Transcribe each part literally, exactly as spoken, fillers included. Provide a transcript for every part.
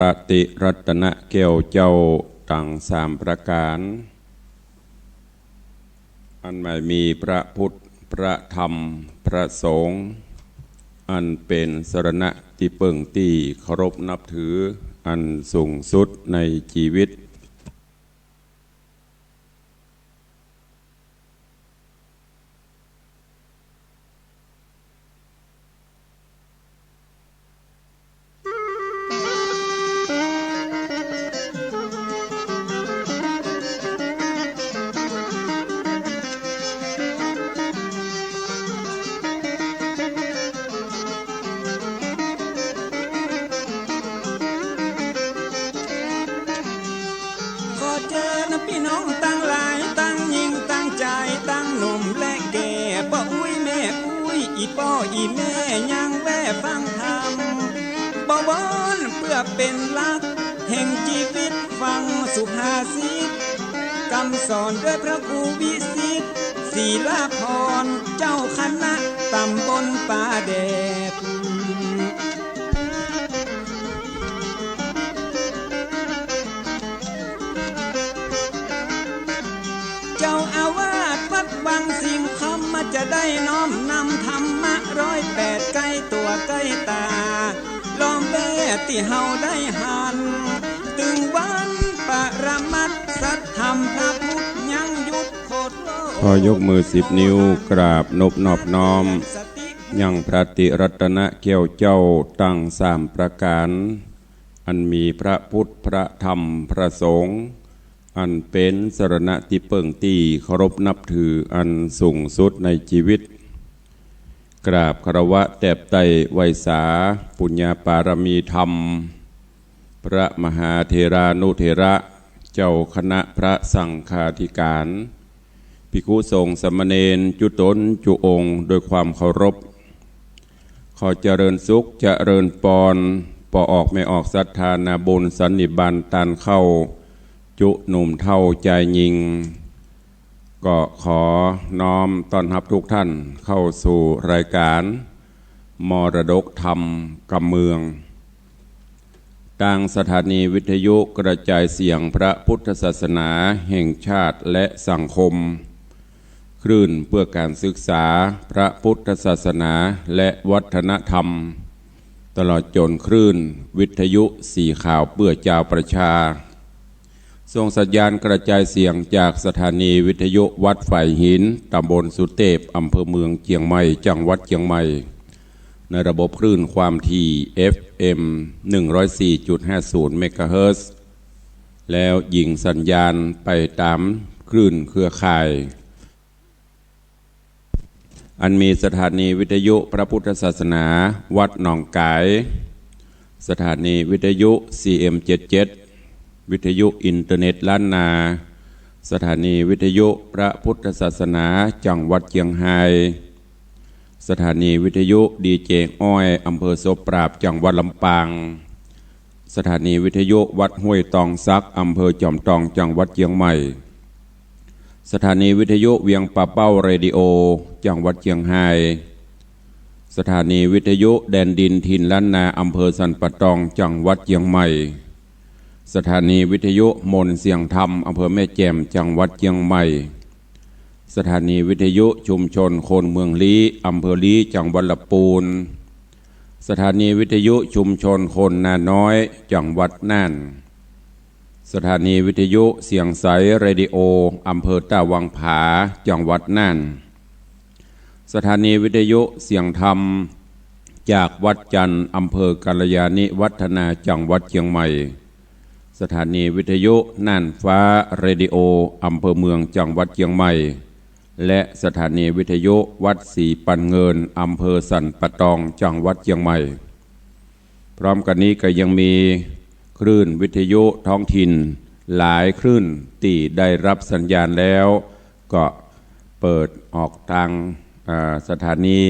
พระติรัตนะแก้วเจ้าตังสามประก๋าน อันหมายมีพระพุทธ พระธรรม พระสงฆ์ อันเป๋นสรณะตี้เปิ้งตี้เคารพนับถืออันสูงสุดในจีวิต ขอเจิญปี้น้องตังหลาย ตังญิงตังจาย ตังหนุ่มและแก่ ป้ออุ๊ยแม่อุ๊ย อี่ป้ออี่แม่ยังแว่ฟังธรรม บ่วอนเปื้อเป๋นหลักแห่งจีวิต ฟังสุภาษิต กำสอนด้วยพระครูวิสิต ศรีลาภรณ์ เจ้าคณะตำบลป่าแดด เจ้าอาวาสวัดวังสิงห์คำ มาจะได้น้อมนำธรรมะร้อยแปด ใก้ตั๋วใก้ต๋า ล้อมแวดตี้เฮาได้หัน ตึงวันปรมัตถ์สัตธรรมพระพุทธยังหยุดโคตรโลก ขอยกมือสิบนิ้วกราบนบนอบน้อม ยังพระติรัตนะแก้วเจ้าตังสามประก๋าน อันมีพระพุทธ พระธรรม พระสงฆ์ อันเป๋นสรณะตี้เปิ้งตี้เคารพนับถืออันสูงสุดในจีวิต กราบคารวะแตบไต้ไหว้สาปุญญาปารมีธรรม พระมหาเถรานุเถระ เจ้าคณะพระสังฆาธิการ ภิกขุสงฆ์สามเณรจุ๊ต๋นจุ๊องค์ด้วยความเคารพ ขอเจริญสุขเจริญปอน ป้อออกแม่ออกศรัทธานาบุญสันนิบาตต้านเข้า จุ๊หนุ่มเฒ่าจายญิง ก็ขอน้อมต้อนฮับทุกท่านเข้าสู่รายการมรดกธรรมกำเมือง ตางสถานีวิทยุกระจายเสียงพระพุทธศาสนาแห่งชาติและสังคม คลื่นเพื่อการศึกษาพระพุทธศาสนาและวัฒนธรรม ตลอดจ๋นคลื่นวิทยุสีขาวเปื้อจาวประชา ส่งสัญญาณกระจายเสียงจากสถานีวิทยุวัดฝายหิน ตำบลสุเตพ อำเภอเมืองเจียงใหม่ จังหวัดเจียงใหม่ ในระบบคลื่นความถี่ เอฟเอ็ม หนึ่งร้อยสี่จุดห้าศูนย์ เมกะเฮิรตซ์ แล้วยิงสัญญาณไปต๋ามคลื่นเครือข่าย อันมีสถานีวิทยุพระพุทธศาสนาวัดหนองก๋าย สถานีวิทยุ ซีเอ็ม เจ็ดเจ็ด วิทยุอินเทอร์เน็ตล้านนา สถานีวิทยุพระพุทธศาสนาจังหวัดเจียงฮาย สถานีวิทยุดีเจอ้อย อำเภอโสปราบ จังหวัดลำปาง สถานีวิทยุวัดห้วยตองสัก อำเภอจอมตอง จังหวัดเจียงใหม่ สถานีวิทยุเวียงป่าเป้าเรดิโอ จังหวัดเจียงฮาย สถานีวิทยุแดนดินถิ่นล้านนา อำเภอสันป่าตอง จังหวัดเจียงใหม่ สถานีวิทยุมนต์เสียงธรรม อำเภอแม่แจ่ม จังหวัดเจียงใหม่ สถานีวิทยุชุมชนคนเมืองลี้ อำเภอลี้ จังหวัดละปูน สถานีวิทยุชุมชนคนนาน้อย จังหวัดน่าน สถานีวิทยุเสียงใสเรดิโอ อำเภอต้าวังผา จังหวัดน่าน สถานีวิทยุเสียงธรรมจากวัดจันทน์ อำเภอกัลยาณิวัฒนา จังหวัดเจียงใหม่ สถานีวิทยุน่านฟ้าเรดิโอ อำเภอเมือง จังหวัดเจียงใหม่ และสถานีวิทยุวัดศรีปันเงิน อำเภอสันป่าตอง จังหวัดเจียงใหม่ พร้อมกั๋นนี้ก็ยังมีคลื่นวิทยุท้องถิ่นหลายคลื่นตี้ได้ฮับสัญญาณแล้ว ก็เปิดออกตาง อ่า สถานี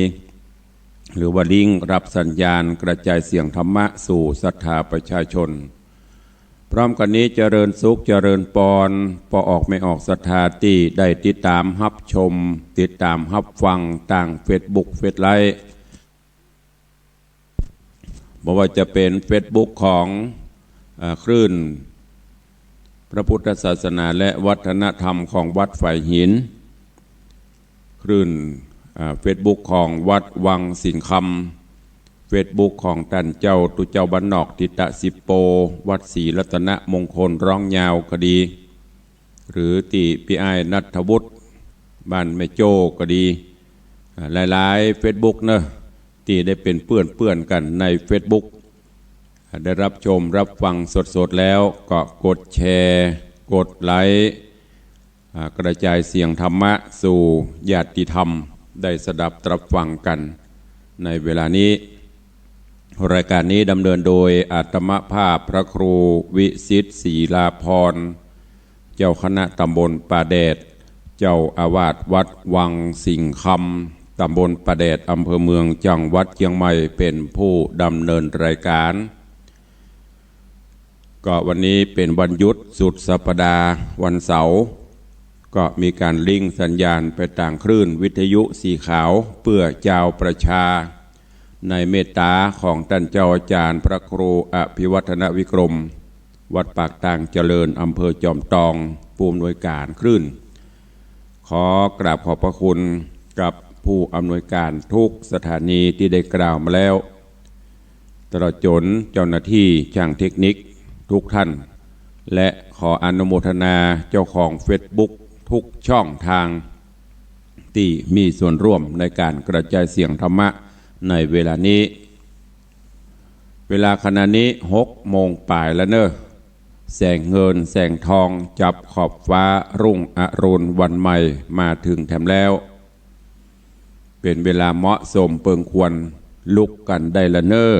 หรือว่าลิงก์ฮับสัญญาณกระจายเสียงธรรมะสู่ศรัทธาประชาชน พร้อมกั๋นนี้เจริญสุขเจริญปอน ป้อออกแม่ออกศรัทธาตี้ได้ติดต๋ามฮับชม ติดต๋ามฮับฟังตางเฟซบุ๊ก เฟซไลฟ์ บ่ว่าจะเป๋นเฟซบุ๊กของ อ่า คลื่นพระพุทธศาสนาและวัฒนธรรมของวัดฝายหิน คลื่น อ่า เฟซบุ๊กของวัดวังสิงห์คำ เฟซบุ๊กของต้านเจ้าตุ๊เจ้าบ้านนอกทิตะสิปโป วัดศรีรัตนมงคลร้องยาวก็ดี หรือตี้ปี้อ้ายณัฐวุฒิ บ้านแม่โจ้ก็ดี อ่า หลายๆ เฟซบุ๊กเนอะ ตี้ได้เป๋นเปื้อนๆ กั๋นในเฟซบุ๊ก อ่า ได้รับชมรับฟังสดๆ แล้วก็กดแชร์ กดไลก์ อ่า กระจายเสียงธรรมะสู่ญาติธรรมได้สดับรับฟังกั๋นในเวลานี้ รายการนี้ดำเนินโดยอาตมาภาพพระครูวิสิทธิ์ ศรีลาภรณ์ เจ้าคณะตำบลป่าแดด เจ้าอาวาสวัดวังสิงห์คำ ตำบลป่าแดด อำเภอเมือง จังหวัดเชียงใหม่ เป๋นผู้ดำเนินรายการ ก็วันนี้เป๋นวันหยุดสุดสัปดาห์ วันเสาร์ ก็มีก๋านลิงก์สัญญาณไปตางคลื่นวิทยุสีขาวเปื้อจาวประชา ในเมตตาของต้านเจ้าอาจ๋ารย์พระครูอภิวัฒนวิกรม วัดปากตางเจริญ อำเภอจอมตอง ผู้อำนวยก๋านคลื่น ขอกราบขอบพระคุณกับผู้อำนวยก๋านทุกสถานีตี้ได้กล่าวมาแล้ว ตลอดจ๋นเจ้าหน้าตี้ช่างเทคนิคทุกท่าน และขออนุโมทนาเจ้าของเฟซบุ๊กทุกช่องทาง ตี้มีส่วนร่วมในก๋านกระจายเสียงธรรมะในเวลานี้ เวลาขณะนี้หกโมงป๋ายแล้วเนอะ แสงเงินแสงทองจับขอบฟ้ารุ่งอรุณวันใหม่มาเถิงแถมแล้ว เป๋นเวลาเหมาะสมเปิงควรลุกกั๋นได้ละเนอะ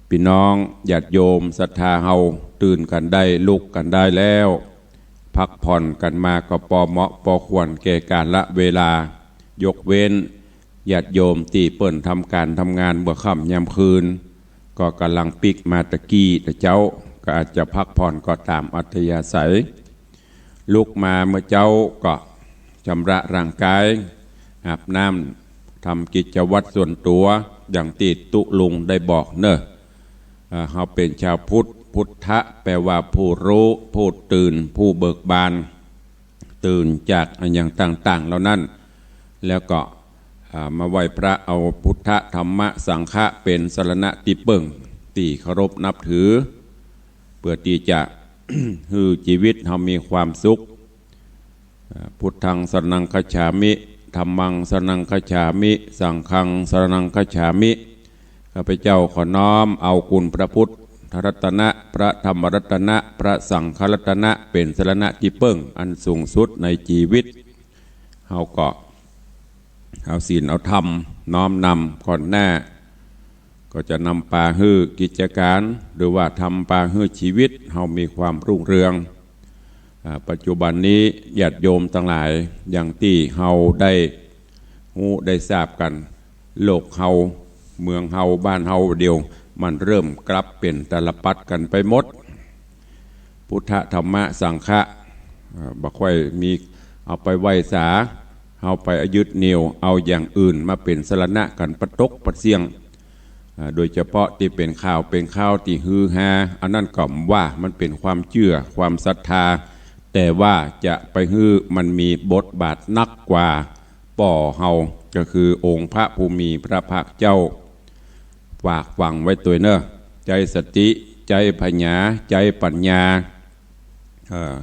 ปี้น้องญาติโยมศรัทธาเฮาตื่นกั๋นได้ลุกกั๋นได้แล้ว พักผ่อนกั๋นมาก็ปอเหมาะปอควรแก่กาละเวลา ยกเว้นญาติโยมตี้เปิ้นทำก๋านทำงานเมื่อค่ำยามคืน ก็ก่ำลังปิ๊กมาตะกี้ตะเจ๊า ก็อาจจะพักผ่อนก็ต๋ามอัธยาศัย ลุกมาเมื่อเจ๊าก็ชำระร่างก๋าย อาบน้ำ ทำกิจวัตรส่วนตั๋ว อย่างตี้ตุ๊ลุงได้บอกเนอะ อ่า เฮาเป๋นจาวพุทธ พุทธะแปลว่าผู้ฮู้ ผู้ตื่น ผู้เบิกบาน ตื่นจากอะหยังต่างๆ เหล่านั้น แล้วก็ อ่า มาไหว้พระเอาพุทธะ ธรรมะ สังฆะเป๋นสรณะตี้เปิ้ง ตี้เคารพนับถือ เปื้อตี้จะ หื้อจีวิตเฮามีความสุข อ่า พุทธังสรณังคัจฉามิ ธัมมังสรณังคัจฉามิ สังฆังสรณังคัจฉามิ ข้าพเจ้าขอน้อมเอาคุณพระพุทธรัตนะ พระธรรมรัตนะ พระสังฆรัตนะ เป๋นสรณะตี้เปิ้งอันสูงสุดในจีวิต เฮาก็เอาศีลเอาธรรมน้อมนำก่อนหน้า ก็จะนำปาหื้อกิจก๋าน หรือว่าทำปาหื้อจีวิตเฮามีความรุ่งเรือง อ่า ปัจจุบันนี้ญาติโยมตังหลาย อย่างตี้เฮาได้ฮู้ได้ทราบกั๋น โลกเฮา เมืองเฮา บ้านเฮาเดี่ยว มันเริ่มกลับเป๋นตาลปัตรกั๋นไปหมด พุทธะ ธัมมะ สังฆะ อ่า บ่ค่อยมีเอาไปไหว้สา เฮาไปยึดเหนี่ยวเอาอย่างอื่นมาเป๋นสรณะกั๋นปะตกปะเสี้ยง อ่า โดยเฉพาะตี้เป๋นข่าวเป๋นคาวตี้ฮือฮา อันนั้นก็ว่ามันเป๋นความเจื้อความศรัทธา แต่ว่าจะไปหื้อมันมีบทบาทหนักกว่าป้อเฮา ก็คือองค์พระผู้มีพระภาคเจ้า ฝากฝังไว้ตวยเนอะ ใจ๊สติ ใจ๊ผญา ใจ๊ปัญญา เอ่อ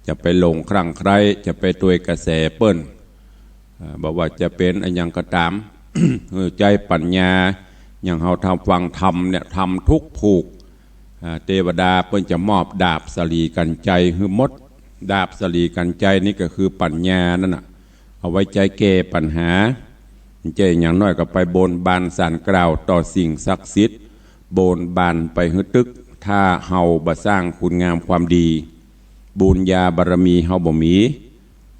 จะไปหลงคลั่งใคล้ จะไปตวยกระแสเปิ้น เอ่อ บ่ว่าจะเป๋นอะหยังก็ต๋าม หื้อใจ๊ปัญญา อย่างเฮาทำฟังธรรมเนี่ย ธรรมทุกผูก อ่า เตวดาเปิ้นจะมอบดาบสะหลีกัญไชยหื้อหมด ดาบสะหลีกัญไชยนี่ก็คือปัญญานั่นน่ะ เอาไว้ใจ๊แก้ปัญหา ใจ้อย่างน้อยก็ไปบนบานศาลกล่าวต่อสิ่งศักดิ์สิทธิ์ บนบานไปหื้อตึก ถ้าเฮาบ่สร้างคุณงามความดี บุญญาบารมีเฮาบ่มี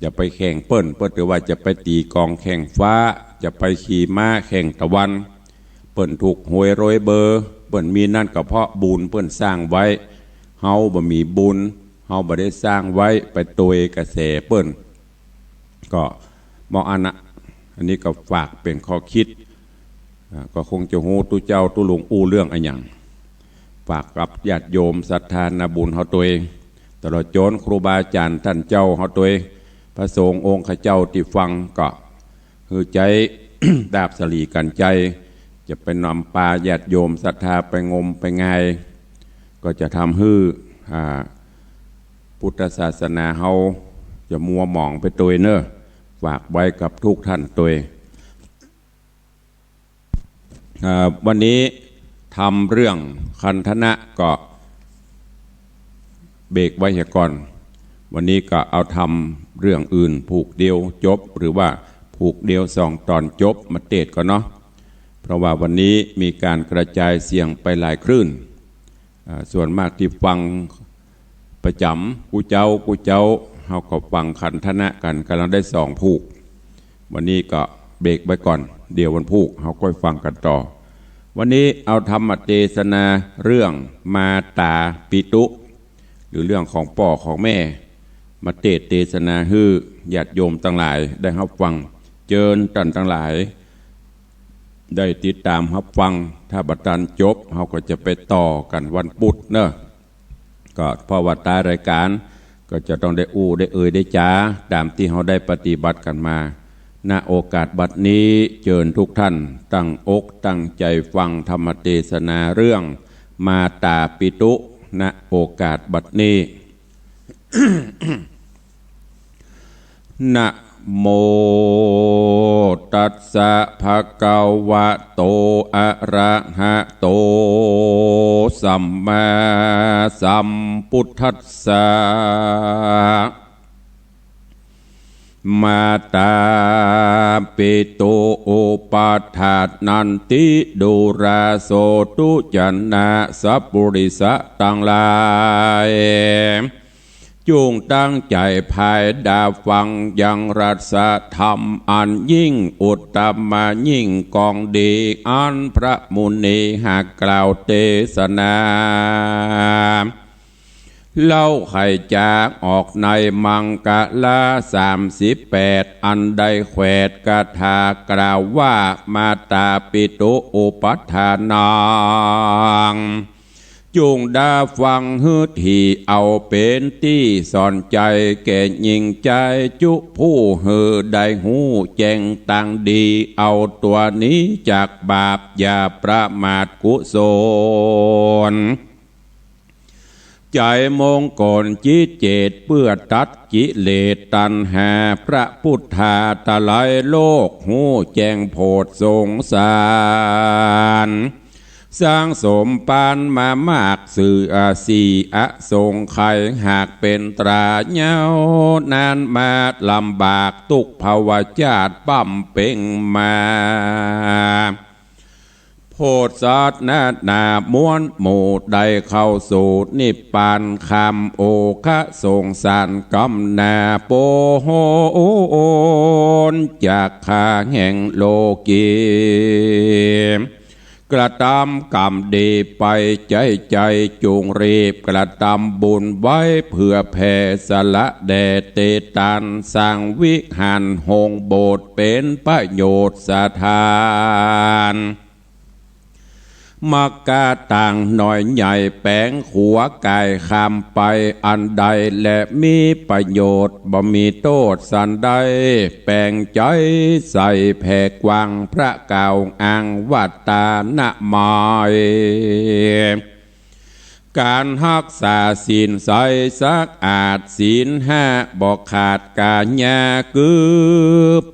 จะไปแข่งเปิ้น เปิ้นถือว่าจะไปตี๋กลองแข่งฟ้า จะไปขี่ม้าแข่งตะวัน เปิ้นถูกหวยรวยเบอร์ เปิ้นมีนั่นก็เพราะบุญเปิ้นสร้างไว้ เฮาบ่มีบุญ เฮาบ่ได้สร้างไว้ ไปตวยกระแสเปิ้น ก็มองอันนะ อันนี้ก็ฝากเป๋นข้อคิด อ่า ก็คงจะฮู้ตุ๊เจ้าตุ๊ลุงอู้เรื่องอะหยัง ฝากกับญาติโยมศรัทธานาบุญเฮาตวย ตลอดจ๋นครูบาอาจ๋ารย์ต้านเจ้าเฮาตวย พระสงฆ์องค์ข้าเจ้าตี้ฟังก็หื้อใจ๊ ดาบสะหลีกั๋นใจ๋ จะไปนำปาญาติโยมศรัทธาไปงมไปงาย ก็จะทำหื้อ อ่า พุทธศาสนาเฮาจะมัวหมองไปตวยเน่อ ฝากไว้กับทุกท่านตวย อ่า วันนี้ทำเรื่องขันธนะก็เบรกไว้เหียก่อน วันนี้ก็เอาทำเรื่องอื่นผูกเดียวจบ หรือว่าผูกเดียวสองต๋อนจบมาเตศน์ก่อนเนาะ เพราะว่าวันนี้มีก๋านกระจายเสียงไปหลายคลื่น อ่า ส่วนมากตี้ฟังประจ๋ำกู้เจ๊ากู้เจ๊า เฮาก็ฟังขันธนะกั๋น ก่ำลังได้สองผูก วันนี้ก็เบรกไว้ก่อน เดี๋ยววันพูกเฮาก้อยฟังกั๋นต่อ วันนี้เอาธรรมเตสนาเรื่องมาตาปิตุ หรือเรื่องของป้อของแม่ มาเตสน์เตสนาหื้อญาติโยมตังหลายได้ฮับฟัง เจิญต้านตังหลาย ได้ติดต๋ามฮับฟัง ถ้าบ่ตันจบ เฮาก็จะไปต่อกั๋นวันปุธเนาะ ก็เพราะว่าต๋ายรายก๋าน ก็จะต้องได้อู้ได้เอ่ยได้จ๋า ต๋ามตี้เฮาได้ปฏิบัติกั๋นมา ณ โอกาสบัดนี้ เจิญทุกท่านตั้งอกตั้งใจ๋ฟังธรรมเตสนาเรื่องมาตาปิตุ ณ โอกาสบัดนี้ นะโมตัสสะภะคะวะโต อะระหะโต สัมมาสัมพุทธัสสะ มาตาปิตุ อุปัฏฐานันติ ดูราโสตุ จะนะสะปุริสะตังหลาย จุ่งตั้งใจ๋ใผดาฟังยังรัสธรรมอันยิ่ง อุตตมะยิ่งกองดี อันพระมุนีหากกล่าวเตสนา เล่าไขจ๋าออกในมังคะละสามสิบแปด อันได้แขวดกถากล่าวว่า มาตาปิตุ อุปัฏฐานัง จุ่งดาฟังหื้อถี่ เอาเป๋นตี้สอนใจ๋แก่ญิงจายจุผู้หื้อได้ฮู้แจ้งตังดี เอาตั๋วหนีจากบาป อย่าประมาทกุศล ใจ๋มงคลจิตเจต เปื้อตัดกิเลสตัณหา พระพุทธาตะไลโลก ฮู้แจ้งโผดสงสาร สร้างสมปานมามาก ซื่ออสีอสงไขย หากเป๋นตราเย้า นานมาลำบาก ตุ๊กภวชาติบำเพ็งมา โผดสัตว์นานาม้วนหมู่ ได้เข้าสู่นิพพานคำ โอคะสงสารกำนา โปโหนจากข้าแห่งโลกี กระตำกรรมดีไปใจ๊ใจ๋ จุ่งรีบกระตำบุญไว้ เปื้อแผ่สละแด่เตตาน สร้างวิหารโฮงโบสถ์ เป๋นประโยชน์สถาน มักกะตางน้อยใหญ่ แป๋งขัวก๋ายข้ามไปอันใด และมีประโยชน์บ่มีโต้ษสันใด แป๋งใจ๋ใส่แผ่กว้าง พระกล่าวอ้างว่าตานะมาย ก๋านฮักษาศีลใสสะอาด ศีลห้าบ่ขาดก๋าญา คือ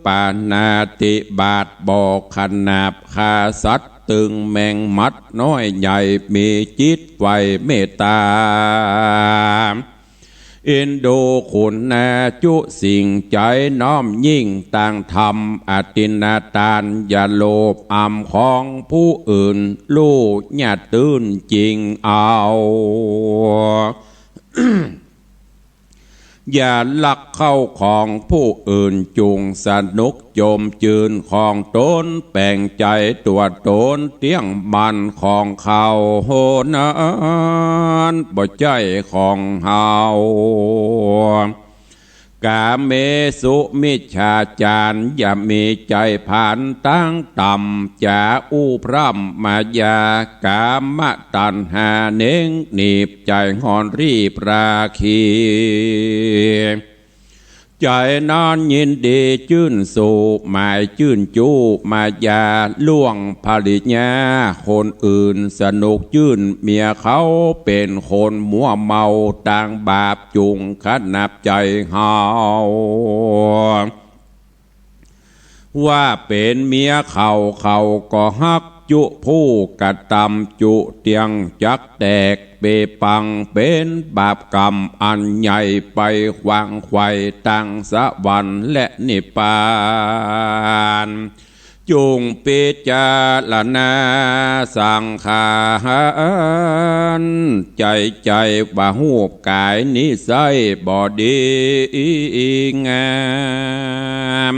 ปาณาติบาตบ่ขนาบ ฆ่าสัตว์ตึงแมงมัดน้อยใหญ่ มีจิตใฝ่เมตตา เอ็นดูคุณนาจุสิ่ง ใจ๋น้อมยิ่งตางธรรม อทินนาทานอย่าโลภอำของผู้อื่น ลู่ญาติตื้นจิ่งเอา อย่าลักเข้าของผู้อื่น จุ่งสนุกจมจื้นของตน แป๋งใจ๋ตั๋วตนเตี้ยงมั่น ของเขานั้นบ่ใจ้ของเฮา กาเมสุมิจฉาจาร อย่ามีใจ๋ผานตางต่ำ จ๋าอู้พร่ำมายา ก๋ามตัณหาเน็งหนีบ ใจ๋ฮ้อนรีบราคี ใจ๋นั้นยินดีจื้นสู่ หมายจื้นจู้มายา ล่วงภริยาคนอื่น สนุกจื้นเมียเขา เป๋นคนมัวเมาตางบาป จุ่งขนับใจ๋เฮา ว่าเป๋นเมียเขา เขาก็ฮักจุผู้กระตำ จุเตียงจักแตกเปปัง เป๋นบาปกรรมอันใหญ่ ไปขวางไขว่ตางสวรรค์และนิพพาน จุ่งพิจารณาสังขาร ใจ๋ใจ๋ว่าฮูปก๋ายนี้ใส้บ่ดีงาม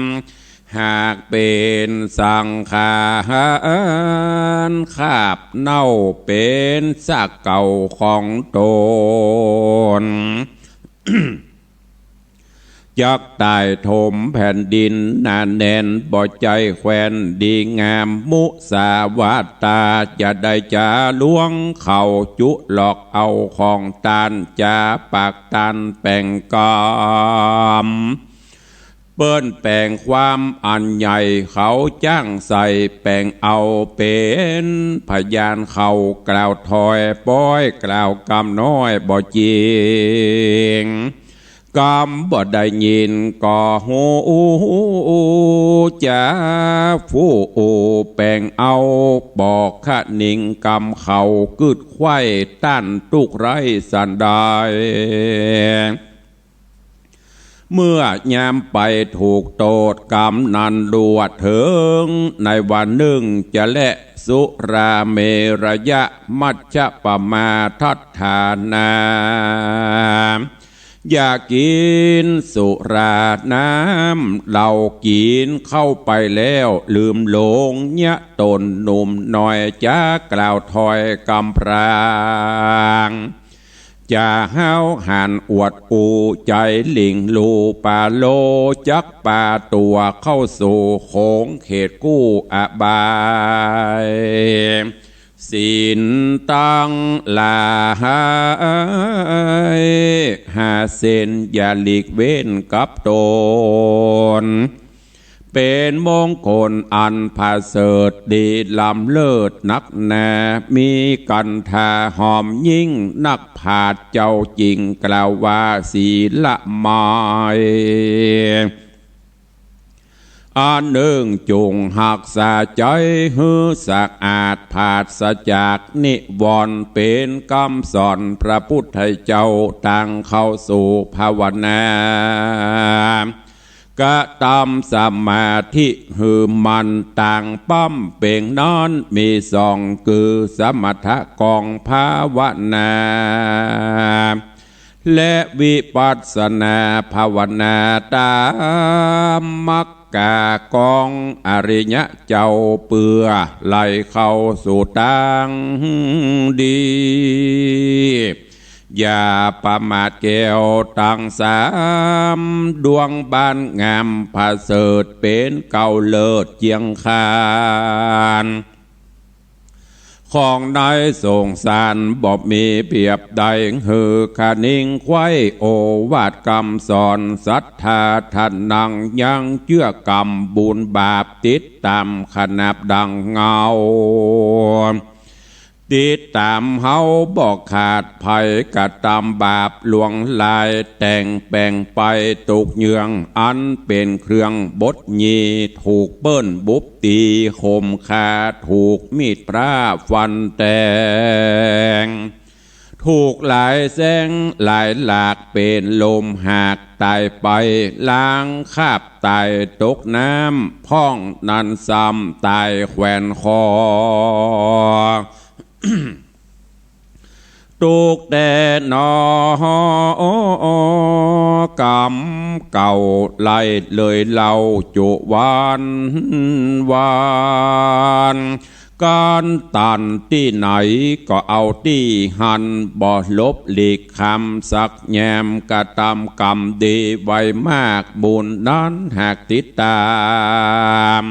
หากเป๋นสังขารคราบเน่า เป๋นซากเก่าของต๋น จักไต่ถมแผ่นดินหนาแน่น บ่ใจ้แคว่นดีงาม มุสาวาตาจะได้จ๋าลวง เขาจุหลอกเอาของต้าน จ๋าปากต้านแป๋งกำ เปิ้นแป๋งความอันใหญ่ เขาจ้างใส่แป๋งเอา เป๋นพยานเขากล่าวถ้อย ป๊อยกล่าวกำน้อยบ่จริง กำบ่ได้ยินก็ฮู้จ๋า ผู้แป๋งเอา บ่คะนิงกำเขา กึ๊ดไขว้ต้านตุ๊กข์ไร้สันใด เมื่อยามไปถูกโต้ษกำนั้น ลัวเถิงในวันนึ่งจะแล สุราเมรยมัชฌปมาทัฏฐานา อย่ากิ๋นสุราน้ำเหล้า กิ๋นเข้าไปแล้วลืมหลง เยียะต๋นหนุ่มน้อย จ๋ากล่าวถ้อยกำพร้าง จ๋าห้าวหาญอวดอู้ ใจ๋หลิ่งลู่ปาโล จักปาตั๋วเข้าสู่โขงเขตกู้อบาย ศีลตังหลายห้าเส้น อย่าหลีกเว้นกับต๋น เป๋นมงคลอันประเสริฐดีล้ำเลิศนักหนา มีกันธาหอมยิ่งนัก ผาดเจ้าจริงกล่าวว่าศีลไมย อันนึ่งจุ่งฮักษาใจ๋หื้อสะอาด ผาศจากนิวรณ์ เป๋นกำสอนพระพุทธเจ้า ตางเข้าสู่ภาวนา กระตำสมาธิหื้อมั่น ตางป้ำเป๋งนั้นมีสอง คือสมถะกองภาวนา และวิปัสสนาภาวนาต๋ามมรรคกองอริยะเจ้า เปื้อไหลเข้าสู่ตางดี อย่าประมาทแก้วตังสามดวง บ้านงามประเสริฐเป๋นเก้าเลิศเจียงคาน ของในสงสารบ่มีเปรียบใด หื้อคะนิงไขว้โอวาทกำสอน ศรัทธาท่านนังยังเจื้อกำบุญบาป ติดต๋ามขนาบดังเงา ติดต๋ามเฮาบ่ขาด ใผกระตำบาปหลวงหลาย แต่งแป๋งไปตกเยื่อง อันเป๋นเครื่องบดหยี่ ถูกเปิ้นบุบ ตี๋ข่มฆ่า ถูกมีดพร้าฟันแตง ถูกหลายแสงหลายหลาก เป๋นลมหากต๋ายไป ล้างคราบต๋ายตกน้ำ พ่องนั้นซ้ำต๋ายแขวนคอ ตุ๊กข์แต๊หนอ ก๋รรมเก่าไล่เลยเล่าจุวันวาน ก ก๋านตันตี้ไหนก็เอาตี้หั้น บ่หลบหลีกคำสักแยม กระตำกรรมดีไว้มาก บุญนั้นหากติดต๋าม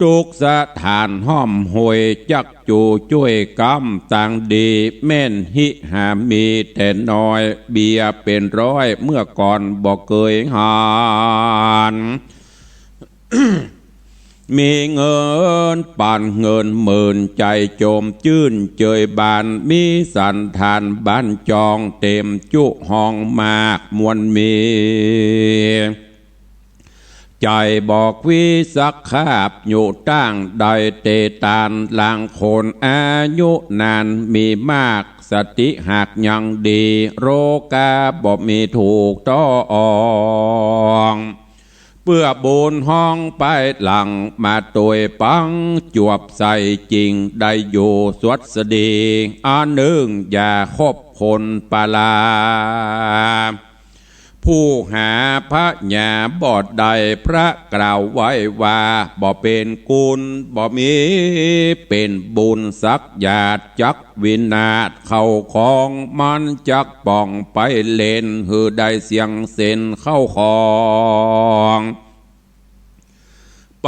ทุกสถานห้อมห้วย จักจู๋จ้วยกำตังดี แม่นหิหามีแต่น้อย เบียร์เป๋นร้อยเมื่อก่อนบ่เกยหัน มีเงินปันเงินหมื่น ใจ๋จมจื้นเจยบาน มีสันฐานบ้านจอง เต๋มจุห้องมากมวลมี ใจ๋บ่ขวีสักคาบ อยู่ตั้งได้เตตาน ลางคนอายุนานมีมาก สติหากยังดี โรคาบ่มีถูกต้อง เปื้อบุญห้องไปหลัง มาตวยปังจวบใส่จริง ได้อยู่สวัสดี อันนึ่งอย่าคบคนปลา ผู้หาพญาบ่ได้ พระกล่าวไว้ว่า บ่เป๋นกุณ บ่มีเป๋นบุญสักหยาด จักวินาศเข้าของ มันจักป่องไปเล่น หื้อได้เสี้ยงเส้นเข้าของ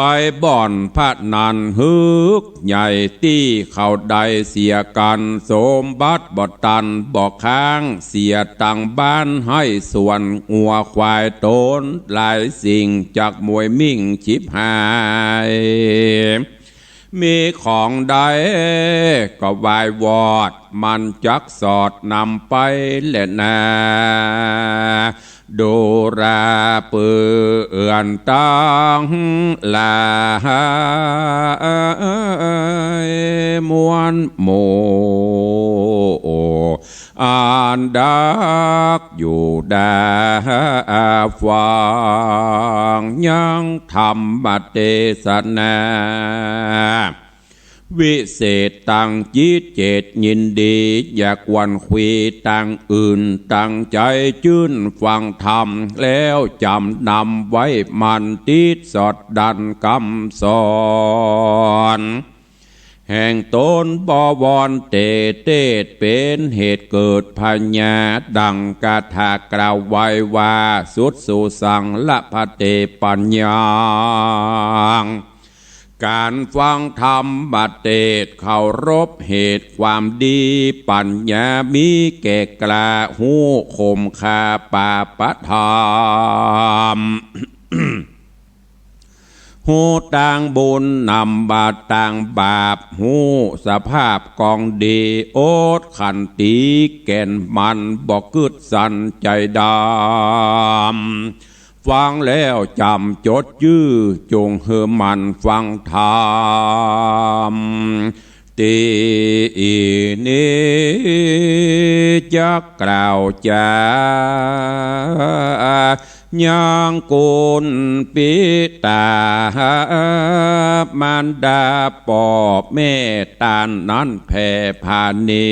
ไปบ่อนพนันฮึกใหญ่ ตี้เขาได้เสียกั๋น สมบัติบ่ตันบ่ค้าง เสียตังบ้านไฮ่สวน งัวควายต๋นหลายสิ่ง จักมวยมิ่งฉิบหาย มีของใดก็วายวอด มันจักสอดนำไปแลนา ดูราเปื้อนตังหลายมวลหมู่ อันดักอยู่ดาฟังยังธรรมเตสนา วิเศษตังจิตเจตยินดี อย่าขวัญขวีตังอื่น ตั้งใจ๋จื้นฟังธรรม แล้วจ๋ำนำไว้มั่น ติดสอดดันกำสอน แห่งต๋นบ่วอนเตเตศ เป๋นเหตุเกิดพญา ดังคาถากล่าวไว้ว่า สุดสูสังละพะเตปัญญัง ก๋านฟังธรรมเตสน์ เคารพเหตุความดี ปัญญามีแก่กล้า ฮู้ข่มฆ่าปาปธรรม ฮู้ตางบุญนำบาปตางบาป ฮู้สภาพกองดี อดขันตีแก่นมั่น บ่กึ๊ดสั่นใจ๋ดำ ฟังแล้วจ๋ำจดจื้อ จงหื้อหมั่นฟังธรรม ตี้นี้จักกล่าวจา ยังคุณปิต๋ามารดาป้อแม่ต้านนั้นแผ่ผานี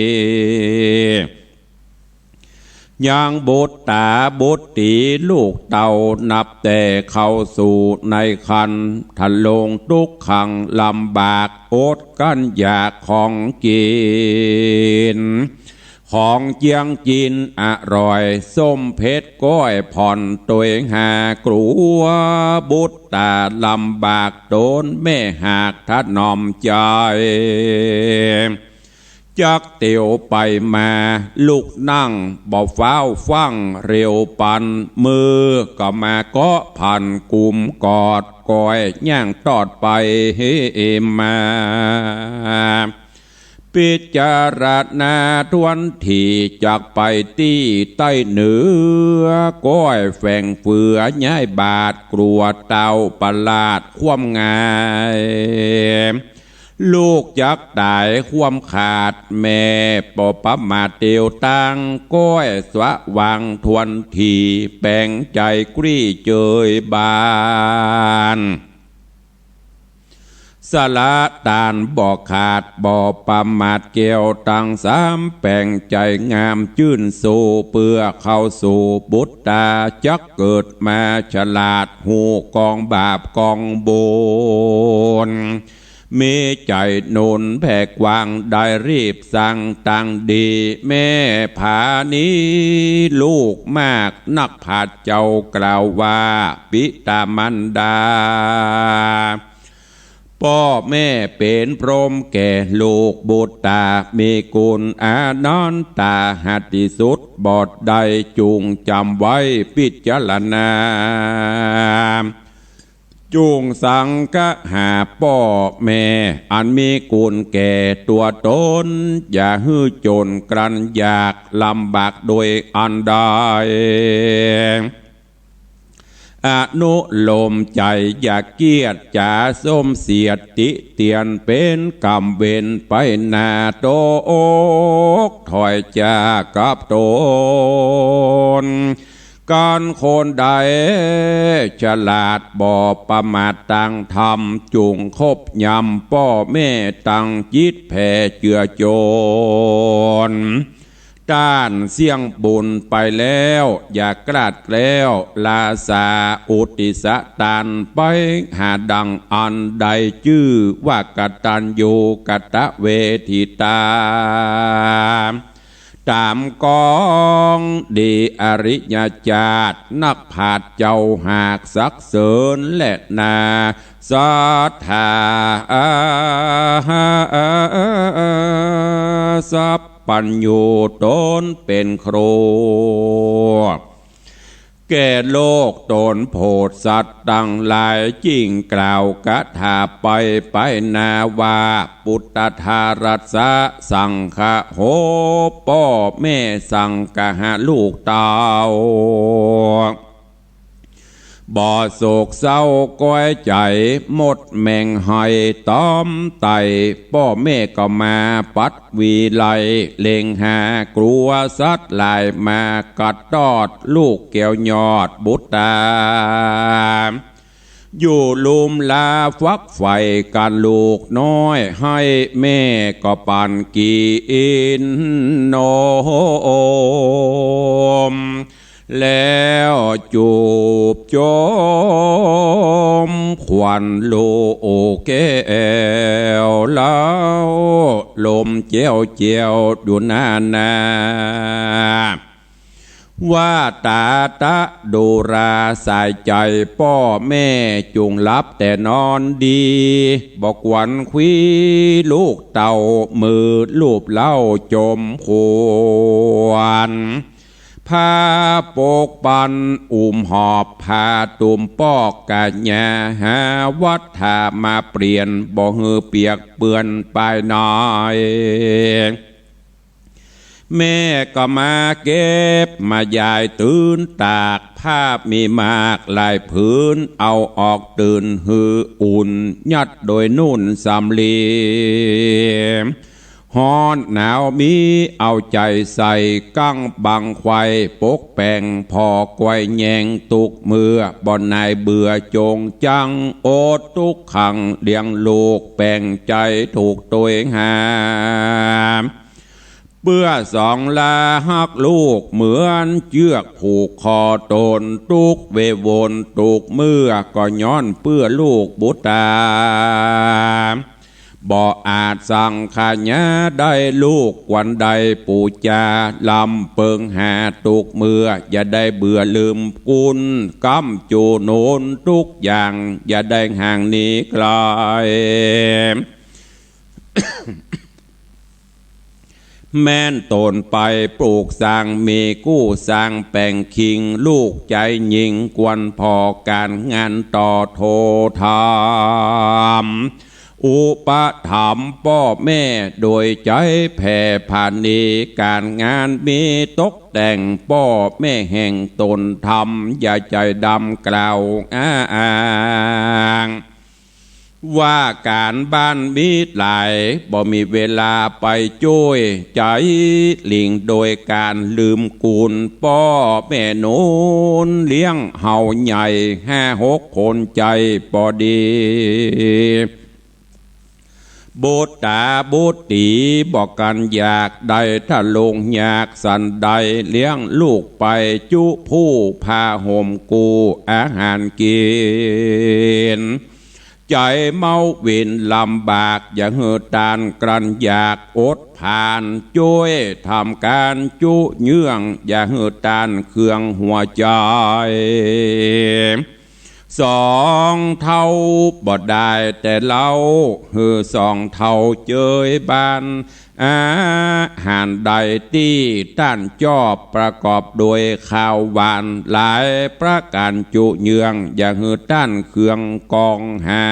ยังบุตราบุตรีลูกเต้า นับแต่เข้าสู่ในครรภ์ ทะลงตุ๊กขังลำบาก อดกั้นอยากของกิ๋น ของเจียงกิ๋นอร่อย ส้มเผ็ดก้อยผ่อนตวยหากลัว บุตราลำบากต๋นแม่หากถนอมใจ๋ จักเตียวไปมา ลุกนั่งบ่ฟ้าวฟั่ง เร็วปันมือก็มาเกาะพันกุมกอด ก้อยย่างตอดไปมา พิจารณาถ้วนถี่ จักไปตี้ใต้เหนือ ก้อยแฝงเฟือย้ายบาท กลัวเต้าประหลาดความงาย ลูกจักต๋ายความขาด แม่บ่ประมาทเตียวตัง ก้อยสว่างถ้วนถี่ แป๋งใจ๋กรี้เจยบาน สละตานบ่ขาด บ่ประมาทแก้วตังสาม แป๋งใจ๋งามจื้นสู่ เปื้อเข้าสู่บุตรา จักเกิดมาฉลาด ฮู้กองบาปกองบุญ มีใจ๋หนุนแผ่กว้างได้รีบสร้างตังดี แม่ผานี้ลูกมาก นักปราชญ์เจ้ากล่าวว่า ปิตามารดา ป้อแม่เป๋นพรหมแก่ลูก บุตตามีกุณอานันตา หาตี้สุดบ่ได้ จุ่งจ๋ำไว้พิจารณา จุ่งสังกะหาป้อแม่ อันมีกุณแก่ตั๋วต๋น อย่าหื้อจ๋นกรันอยากลำบากโดยอันใด อนุโลมใจ๋อย่าเกียจจ๋าส้มเสียดติเตียน เป๋นกรรมเวรไปหน้า ตกถอยจากกับต๋น กันคนใดฉลาดบ่ประมาทตางธรรม จุ่งคบยำป้อแม่ตังจิตแผ่เจือจ๋น ต้านเสี้ยงบุญไปแล้ว อย่ากล้าดแคล้ว ลาสาอุทิศตานไปหาดังอันใด จื้อว่ากตัญญูกตเวทิตา ต๋ามกองดีอริยจาติ นักปราชญ์เจ้าหากสรรเสริญแลนา ศรัทธาสัพพัญญูต๋นเป๋นครู แก่โลกต๋นโผดสัตว์ตังหลาย จิ่งกล่าวกถาไปไปหน้าว่า ปุตตาทารัสสะสังคะโห ป้อแม่สังคะหาลูกเต้า บ่โศกเศร้าก้อยใจ๋ หมดแม่งไห้ต๋อมไต้ ป้อแม่ก็มาปัดวีไล เล็งหากลัวสัตว์หลาย มากัดตอดลูกแก้วยอดบุตตา อยู่ลุมลาฟักใฝ่กั๋นลูกน้อย หื้อแม่ก็ปั๋นกิ๋นนม แล้วจูบจมขวัญลูกแก้ว แล้วลมแจ้วแจ้วอยู่หน้าหน้า ว่าต๋าตะดูราสายใจ๋ ป้อแม่จุ่งหลับแต่นอนดี บ่ขวัญควีลูกเต้า มือลูบเล้าจมขวัญ ผ้าปกปันอุ้มหอบ ผ้าตุ้มปอกกะหญ้า หาวัตถามาเปลี่ยน บ่หื้อเปียกเปื้อนปายใน แม่ก็มาเก็บมาย้ายตื่นตาก ผ้ามีมากหลายผืน เอาออกตื่นหื้ออุ่น ยัดโดยนุ่นสำลี ฮ้อนหนาวมีเอาใจ๋ใส่ กั้งบังไขว่ปกแป๋ง ผ่อไกว่แยงตุ๊กเมื่อ บ่หน่ายเบื่อจงจัง อดตุ๊กขังเลี้ยงลูก แป๋งใจ๋ถูกตวยหา เปื้อสองลาฮักลูกเหมือนเจื้อกผูกคอต๋น ตุ๊กเววนตุ๊กเมื่อ ก็ย้อนเปื้อลูกบุตตา บ่อาจสังขยาได้ลูกควรได้ปู๋จา ลำเปิงหาตุ๊กเมื่อ อย่าได้เบื่อลืมกุณ ก้ำจู๋หนุนทุกอย่าง อย่าได้ห่างหนีไกล แม้นต๋นไปปลูกสร้างมีกู้สร้างแป๋งคิง ลูกใจ๋ญิงควรผ่อก๋านงานต่อโทธรรม อุปถัมภ์ป้อแม่โดยใจ๋แผ่ผานี ก๋านงานมีตกแต่ง ป้อแม่แห่งต๋นทำ อย่าใจ๋ดำกล่าวอ้าง ว่าก๋านบ้านมีหลาย บ่มีเวลาไปจ้วยใจ๋หลิง โดยก๋านลืมกุณป้อแม่หนุนเลี้ยงเฮาใหญ่ห้าหกคนใจ๋ปอดี บุตต๋าบุตรีบ่กั๋นอยากได้ทะลงอยากสันใด เลี้ยงลูกไปจุผู้ผ้าห่มกู้อาหารกิ๋น ใจ๋เม้าเวรลำบาก อย่าหื้อต้านกลั้นอยากอดผาน จ้วยทำก๋านจุเยื่อง อย่าหื้อต้านเคืองหัวใจ๋ สองเฒ่าบ่ได้แต่เล่า หื้อสองเฒ่าเจยบ้าน อาหารใดตี้ต้านจอบ ประกอบโดยข้าวหวานหลายประก๋านจุเยื่อง อย่าหื้อต้านเคืองกองหา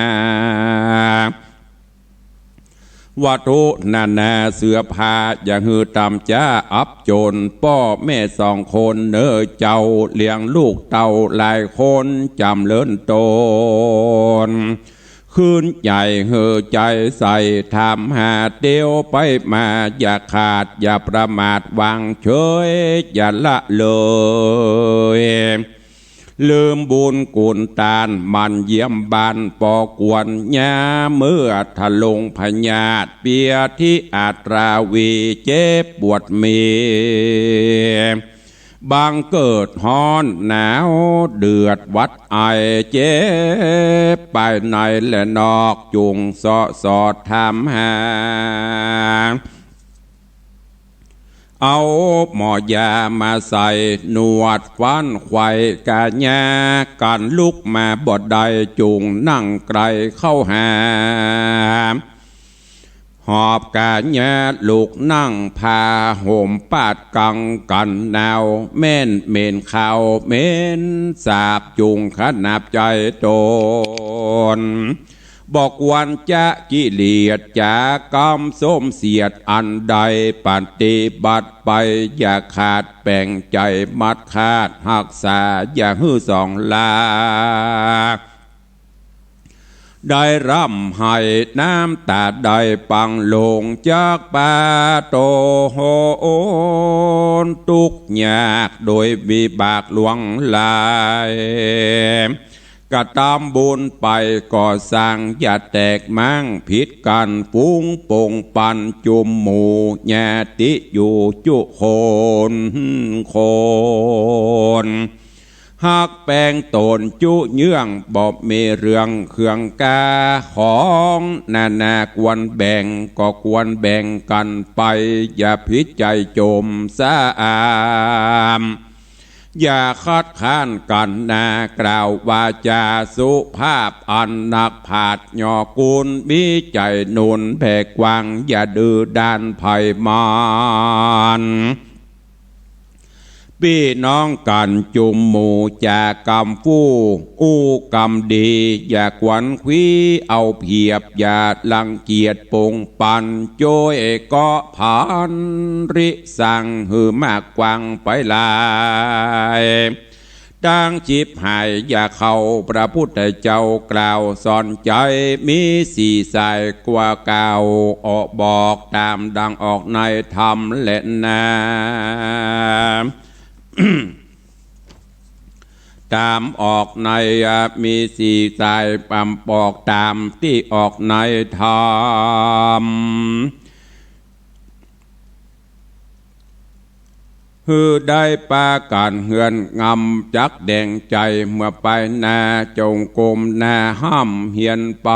วัตถุนานาเสื้อผ้า อย่าหื้อต่ำจ๊าอับจ๋น ป้อแม่สองคนเน่อเจ้า เลี้ยงลูกเต้าหลายคน จ๋ำเริญต๋น คืนใจ๋หื้อใจ๋ใส่ ถามหาเตียวไปมา อย่าขาดอย่าประมาทวางเฉย อย่าละเลย ลืมบุญกุณต้าน หมั่นเยี่ยมบ้านป้อควร ยามเมื่อทะลงพยาธิ เปียธิอาตราวี เจ็บปวดมี บางเกิดฮ้อนหนาวเดือดหวัดไอ เจ็บภายในและนอก จุ่งเซาะสอดถามหา เอาหมอยามาใส่ นวดฟันไขว่ก๋ายา กั๋นลุกมาบ่ได้ จุ่งนั่งไกลเข้าหา หอบก๋ายาลุกนั่ง ผ้าห่มปาดกั๋งกั๋นหนาว แม่นเหม็นคาวเหม็นสาบ จุ่งขนาบใจ๋ต๋น บ่ควรจะขี้เหลียดจ๋ากำส้มเสียดอันใด ปฏิบัติไปอย่าขาด แป๋งใจ๋มัดคาดฮักษา อย่าหื้อส่องลา ได้ร่ำไห้น้ำต๋าได้ปังลงจากป่าโตโหน ตุ๊กข์ยากโดยวิบากหลวงหลาย กระตำบุญไปก่อสร้าง อย่าแตกม้างผิดกั๋น ฝูงปงปันจุมหมู่ ญาติอยู่จุคนคน ฮักแป๋งต๋นจุเยื่อง บ่มีเรื่องเคืองกา ของนานาควรแบ่ง ก็ควรแบ่งกั๋นไป อย่าผิดใจ๋จ๋มสะอาม อย่าคัดค้านกั๋นนา กล่าววาจาสุภาพ อันนักปราชญ์ยอกุล มีใจ๋หนุนแผ่กว้าง อย่าดื้อด้านใผมัน ปี้น้องกั๋นจุมหมู่ จ๋ากำฟู่อู้กำดี อย่าขวัญขวีเอาเปรียบ อย่ารังเกียจปงปัน จ้วยเกาะผันริสัง หื้อมากกว้างไปหลาย ตางฉิบหายอย่าเข้า พระพุทธเจ้ากล่าวสอนใจ๋ มีสี่สายกว่าเก่า ออกบอกต๋ามดังออกในธรรมแลนา ต๋ามออกใน อ่า มีสี่สาย อ่า บอกต๋ามตี้ออกในธรรม หื้อได้ปากั๋นเฮือนงำจักแดงใจ๋ เมื่อไปนาจงก้มหน้าฮ่ำเฮียนไป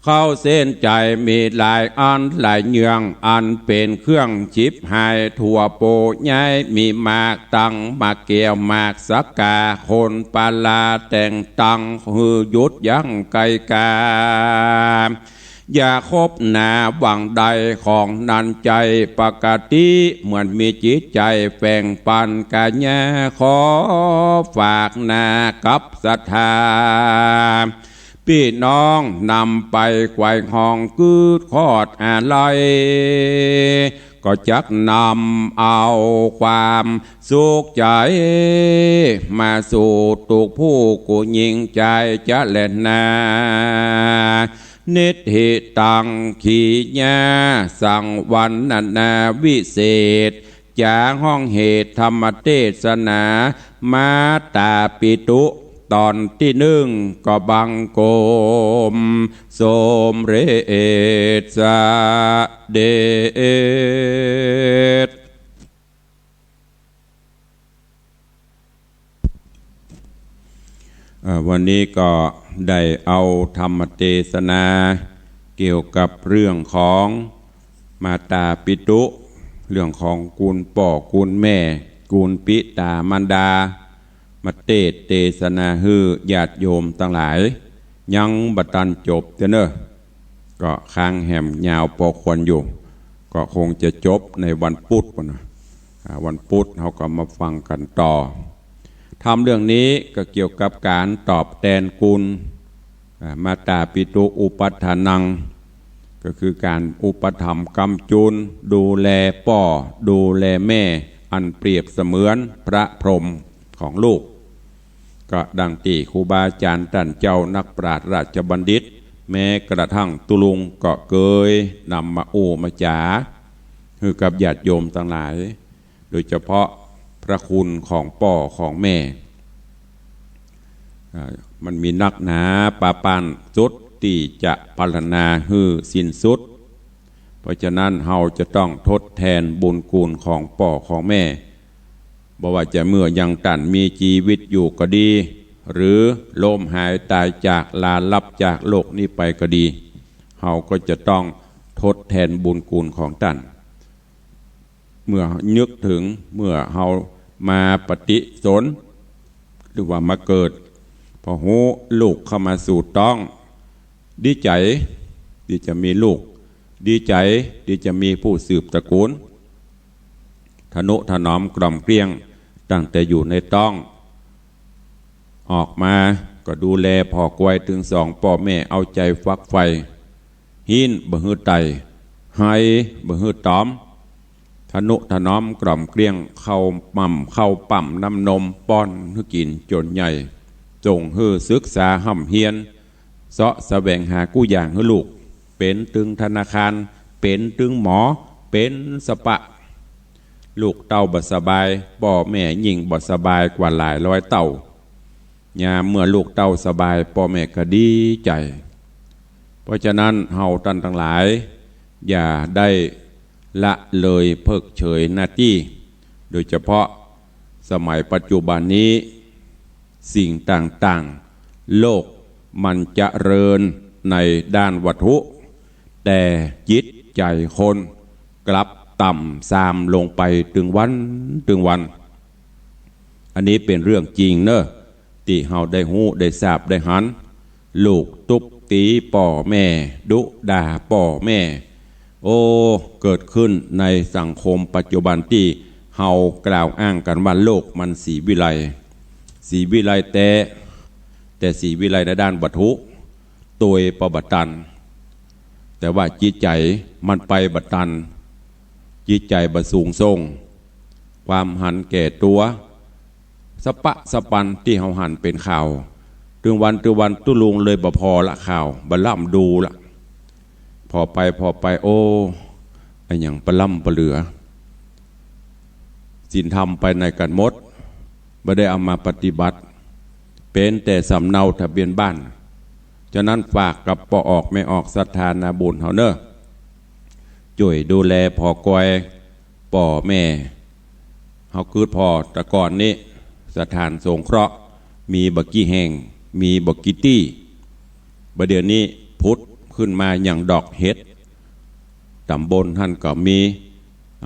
เข้าเส้นใจ๋มีหลายอันหลายเยื่อง อันเป๋นเครื่องฉิบหายทั่วโปย้าย มีหมากตัง หมากแก้ว หมากสักกา คนปาลาแต่งตัง หื้อหยุดยั้งไกลกา อย่าคบหนาหวังได้ของนั้นใจ๋ ปกติเหมือนมีจิตใจ๋แฝ่งปันก๋ายา ขอฝากนากับศรัทธา ปี้น้องนำไปไขว่ห้องกึ๊ดคอดอาลัย ก็จักนำเอาความสุขใจ๋ มาสู่ตุ๊กผู้กู้หญิงใจ๋จะแลนา นิทธิตัง ขีญา สังวรรณนาวิเศษ จ๋าห้องเหตุธรรมเตสนา มาตาปิตุ ต๋อนตี้นึ่ง ก็บังคมสมเร็จสะเด็จ เอ่อ วันนี้ก็ได้เอาธรรมเตสนาเกี่ยวกับเรื่องของมาตาปิตุ เรื่องของคุณป้อคุณแม่ คุณปิตามารดา มาเตสน์เตสนาหื้อญาติโยมตังหลาย ยังบ่ตันจบเตื้อเน่อ ก็ค้างแหมยาวปอควรอยู่ ก็คงจะจบในวันพุธปู้นน่ะ อ่า วันพุธเฮาก็มาฟังกั๋นต่อ ธรรมเรื่องนี้ก็เกี่ยวกับก๋านตอบแตนคุณ อ่า มาตาปิตุอุปัฏฐานัง ก็คือก๋านอุปถัมภ์ก๊ำจุน ดูแลป้อ ดูแลแม่ อันเปรียบเสมือนพระพรหมของลูก ก็ดังตี้ครูบาอาจ๋ารย์ต้านเจ้านักปราชญ์ราชบัณฑิต แม้กระทั่งตุ๊ลุงก็เกยนำมาอู้มาจ๋าหื้อกับญาติโยมตังหลาย โดยเฉพาะพระคุณของป้อของแม่ อ่า มันมีนักหนาปาปานสุดตี้จะปรรถนาหื้อสิ้นสุด เพราะฉะนั้นเฮาจะต้องทดแตนบุญคุณของป้อของแม่ บ่ว่าจะเมื่อยังต้านมีจีวิตอยู่ก็ดี หรือล้มหายต๋ายจากลาลับจากโลกนี้ไปก็ดี เฮาก็จะต้องทดแตนบุญคุณของต้าน เมื่อนึกเถิงเมื่อเฮามาปฏิสนธิ หรือว่ามาเกิด พอฮู้ลูกเข้ามาสู่ต๊อง ดีใจ๋ตี้จะมีลูก ดีใจ๋ตี้จะมีผู้สืบตระกูล ทะนุถนอมกล่อมเกลี้ยงตั้งแต่อยู่ในต๊อง ออกมาก็ดูแลผ่อกวยตึงสองป้อแม่เอาใจ๋ฝักใฝ่ ฮี้นบ่หื้อไต่ ไฮบ่หื้อต๋อม ทะนุถนอมกล่อมเกลี้ยง เข้าม่ำเข้าปั๊มน้ำนมป้อนหื้อกิ๋นจ๋นใหญ่ ส่งหื้อศึกษาฮ่ำเฮียน เซาะแสวงหากู้อย่างหื้อลูก เป๋นตึงธนาคาร เป๋นตึงหมอ เป๋นสปะ ลูกเต้าบ่สบาย ป้อแม่ยิ่งบ่สบายกว่าหลายร้อยเต้า ยามเมื่อลูกเต้าสบาย ป้อแม่ก็ดีใจ๋ เพราะฉะนั้นเฮาต้านตังหลาย อย่าได้ละเลยเพิกเฉยหน้าตี้ โดยเฉพาะสมัยปัจจุบันนี้ สิ่งต่างๆ โลกมันเจริญในด้านวัตถุ แต่จิตใจ๋คนกลับต่ำทรามลงไปตึงวันตึงวัน อันนี้เป๋นเรื่องจริงเน่อ ตี้เฮาได้ฮู้ได้ทราบได้หัน ลูกตุ๊บตี๋ป้อแม่ ดุด่าป้อแม่ โอ้ เกิดขึ้นในสังคมปัจจุบันตี้เฮากล่าวอ้างกั๋นว่าโลกมันศรีวิไลย์ ศรีวิไลย์แต๊ แต่ศรีวิไลย์ในด้านวัตถุ ตวยปะบ่ตัน แต่ว่าจิตใจ๋มันไปบ่ตัน จิตใจ๋บ่สูงส่ง ความหันแก่ตั๋ว สะปะสะปันตี้เฮาหันเป๋นข่าว ตึงวันตึงวันตุ๊ลุงเลยบ่ผ่อละข่าว บ่ล่ำดูละ ผ่อไปผ่อไป โอ้ อะหยังปะล่ำปะเหลือ ศีลธรรมไปไหนกั๋นหมด บ่ได้เอามาปฏิบัติ เป๋นแต่สำเนาทะเบียนบ้าน ฉะนั้นฝากกับป้อออกแม่ออกศรัทธานาบุญเฮาเน่อ จ้วยดูแลผ่อกวย ป้อแม่ เฮากึ๊ดผ่อ แต่ก่อนนี้ สถานสงเคราะห์ มีบ่กี่แห่ง มีบ่กี่ตี้ บ่าเดี่ยวนี้ผุดขึ้นมาอย่างดอกเห็ด ต๋ำบลหั้นก็มี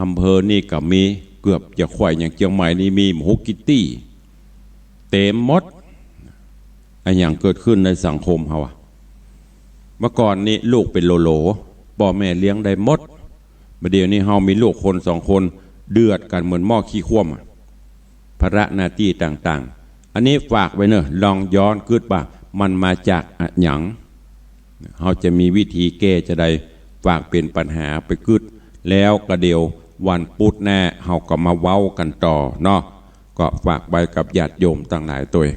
อำเภอนี่ก็มี เกือบจะไขว่อย่างเจียงใหม่นี่มีบ่ฮู้กี่ตี้ เต๋มหมด อะหยังเกิดขึ้นในสังคมเฮาอะ เมื่อก่อนนี้ลูกเป๋นโหลๆ ป้อแม่เลี้ยงได้หมด บ่าเดี่ยวนี้เฮามีลูกคนสองคน เดือดกั๋นเหมือนหม้อขี้คว่ำอะ ภาระหน้าตี้ต่างๆ อันนี้ฝากไว้เน่อ ลองย้อนกึ๊ดว่ามันมาจากอะหยัง เฮาจะมีวิธีแก้จาใด ฝากเป๋นปัญหาไปกึ๊ด แล้วก็เดี๋ยววันพุธหน้าเฮาก็มาเว้ากั๋นต่อเนาะ ก็ฝากไว้กับญาติโยมตังหลายตวย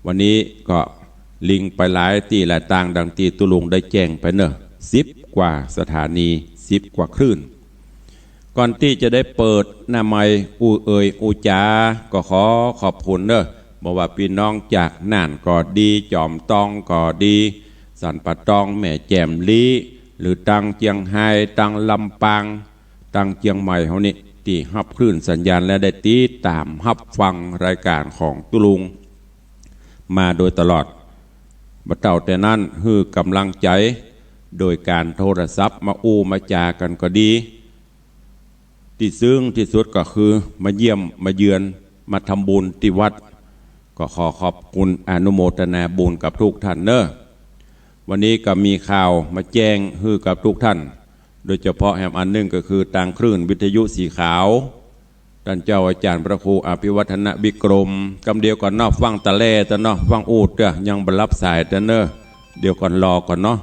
วันนี้ก็ลิงไปหลายตี้หลายตาง ดังตี้ตุ๊ลุงได้แจ้งไปเน่อ สิบกว่าสถานี สิบกว่าคลื่น ก่อนตี้จะได้เปิดหน้าไมค์อู้เอ่ยอู้จ๋า ก็ขอขอบคุณเน่อ บ่ว่าปี้น้องจากน่านก็ดี จอมตองก็ดี สันป่าตอง แม่แจ่มลี้ หรือตังเจียงฮาย ตังลำปาง ตังเจียงใหม่เฮานี่ ตี้ฮับคลื่นสัญญาณและได้ติดต๋ามฮับฟังรายก๋านของตุ๊ลุง มาโดยตลอด บ่เต้าแต่นั้น หื้อก๋ำลังใจ๋โดยก๋านโทรศัพท์มาอู้มาจ๋ากั๋นก็ดี ตี้ซึ้งตี้สุดก็คือมาเยี่ยมมาเยือน มาทำบุญตี้วัด ก็ขอขอบคุณอนุโมทนาบุญกับทุกท่านเน่อ วันนี้ก็มีข่าวมาแจ้งหื้อกับทุกท่าน โดยเฉพาะแหมอันนึ่งก็คือตางคลื่นวิทยุสีขาว ต้านเจ้าอาจ๋ารย์พระครูอภิวัฒนวิกรม กำเดียวก่อนเนาะ ฟังตะแล่ตะเนาะ ฟังอู้เตื้อ ยังบ่ฮับสายตะเน่อ เดี๋ยวก่อน รอก่อนเนาะ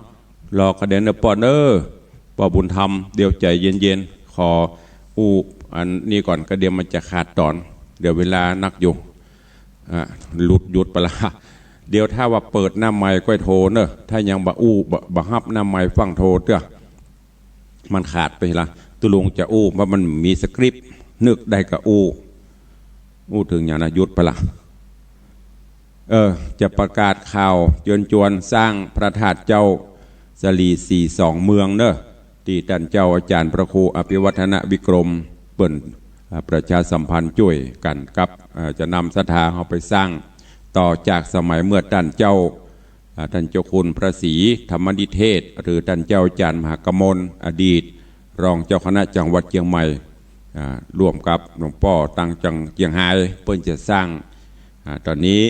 รอก่อนเดี๋ยวเน่อป้อเน่อ ป้อบุญธรรม เดี๋ยวใจ๋เย็นๆ ขออู้อันนี้ก่อน ก็เดี๋ยวมันจะขาดต๋อน เดี๋ยวเวลานักอยู่ อ่ะ หลุดหยุดไปละ เดี๋ยวถ้าว่าเปิดหน้าไมค์ก้อยโทรเน่อ ถ้ายังบ่อู้ บ่ บ่ฮับหน้าไมค์ฟังโทรเตื้อ มันขาดไปละ ตุ๊ลุงจะอู้ เพราะมันมีสคริปต์ นึกได้ก็อู้ อู้เถิงหยังนะ หยุดไปละ เออ จะประกาศข่าวเจิญจวนสร้างพระธาตุเจ้าสะหลีสี่สองเมืองเน่อ ตี้ต้านเจ้าอาจ๋ารย์พระครูอภิวัฒนวิกรม เปิ้น อ่า ประชาสัมพันธ์จ้วยกั๋นกับ อ่า จะนำศรัทธาเฮาไปสร้างต่อจากสมัยเมื่อต้านเจ้า อ่า ต้านเจ้าคุณพระศรีธรรมนิเทศ หรือต้านเจ้าอาจ๋ารย์มหากมล อดีตรองเจ้าคณะจังหวัดเจียงใหม่ อ่า ร่วมกับหลวงป้อตางจัง เจียงฮาย เปิ้นจะสร้าง อ่า ต๋อนนี้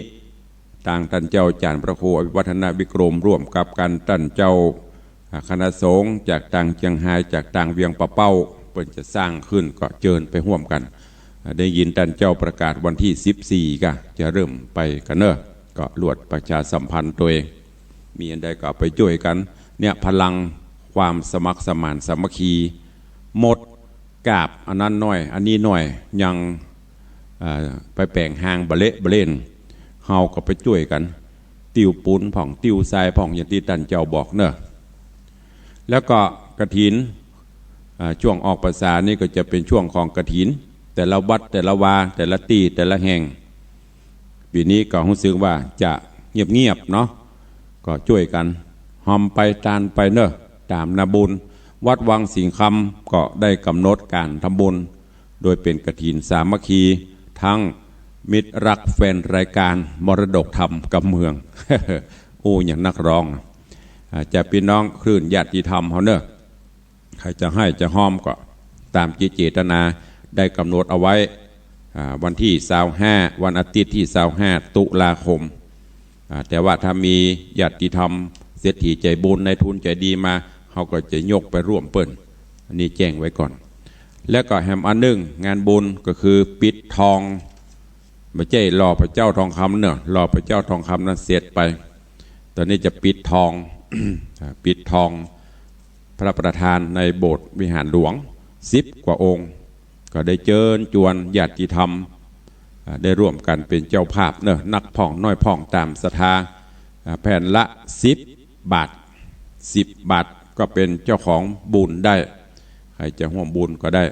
ตางต้านเจ้าอาจ๋ารย์พระครูอภิวัฒนวิกรม ร่วมกับกั๋นต้านเจ้า อ่า คณะสงฆ์จากตางเจียงฮาย จากตางเวียงป่าเป้า เปิ้นจะสร้างขึ้น ก็เจิญไปฮ่วมกั๋น อ่า ได้ยินต้านเจ้าประกาศวันตี้สิบสี่ ก็จะเริ่มไปกั๋นเน่อ ก็ลวดประชาสัมพันธ์ตวย มีอันใดก็เอาไปจ้วยกั๋น เนี่ย พลังความสมัครสมานสามัคคี หมดกราบอันนั้นหน้อย อันนี้หน้อย ยัง เอ่อ ไปแป๋งฮางบ่เละบ่เล่น เฮาก็ไปจ้วยกั๋น ติ้วปูนพ่อง ติ้วทรายพ่อง อย่างตี้ต้านเจ้าบอกเน่อ แล้วก็กฐิน อ่า ช่วงออกพรรษานี่ก็จะเป๋นช่วงของกฐิน แต่ละวัด แต่ละวา แต่ละตี้ แต่ละแห่ง ปี๋นี้ก็ฮู้สึกว่าจะเงียบๆ เนาะ ก็จ้วยกั๋น ฮอมไปตานไปเน่อ ต๋ามนาบุญ วัดวังสิงห์คำก็ได้ก๋ำหนดก๋านทำบุญ โดยเป๋นกฐินสามัคคี ตึงมิตรรักแฟนรายการมรดกธรรมกับเมือง อู้อย่างนักร้อง อ่า จากปี้น้องคลื่นญาติธรรมเฮาเน่อ ใผจะให้จะฮอมก็ต๋ามจิตเจตนา ได้ก๋ำหนดเอาไว้ อ่า วันตี้ซาวห้า วันอาทิตย์ตี้ซาวห้า ตุลาคม อ่า แต่ว่าถ้ามีญาติธรรม เศรษฐีใจ๋บุญ นายทุนใจ๋ดีมา เฮาก็จะยกไปร่วมเปิ้น อันนี้แจ้งไว้ก่อน แล้วก็แหมอันนึ่ง งานบุญก็คือปิดทอง บ่ใจ้หล่อพระเจ้าทองคำเน่อ หล่อพระเจ้าทองคำนั้นเสร็จไป ต๋อนนี้จะปิดทอง อ่า ปิดทองพระประธานในโบสถ์วิหารหลวง สิบกว่าองค์ ก็ได้เจิญจวนญาติธรรม อ่า ได้ร่วมกั๋นเป๋นเจ้าภาพเน่อ นักพ่องน้อยพ่องต๋ามศรัทธา อ่า แผ่นละสิบบาท สิบบาทก็เป๋นเจ้าของบุญได้ ใผจะฮ่วมบุญก็ได้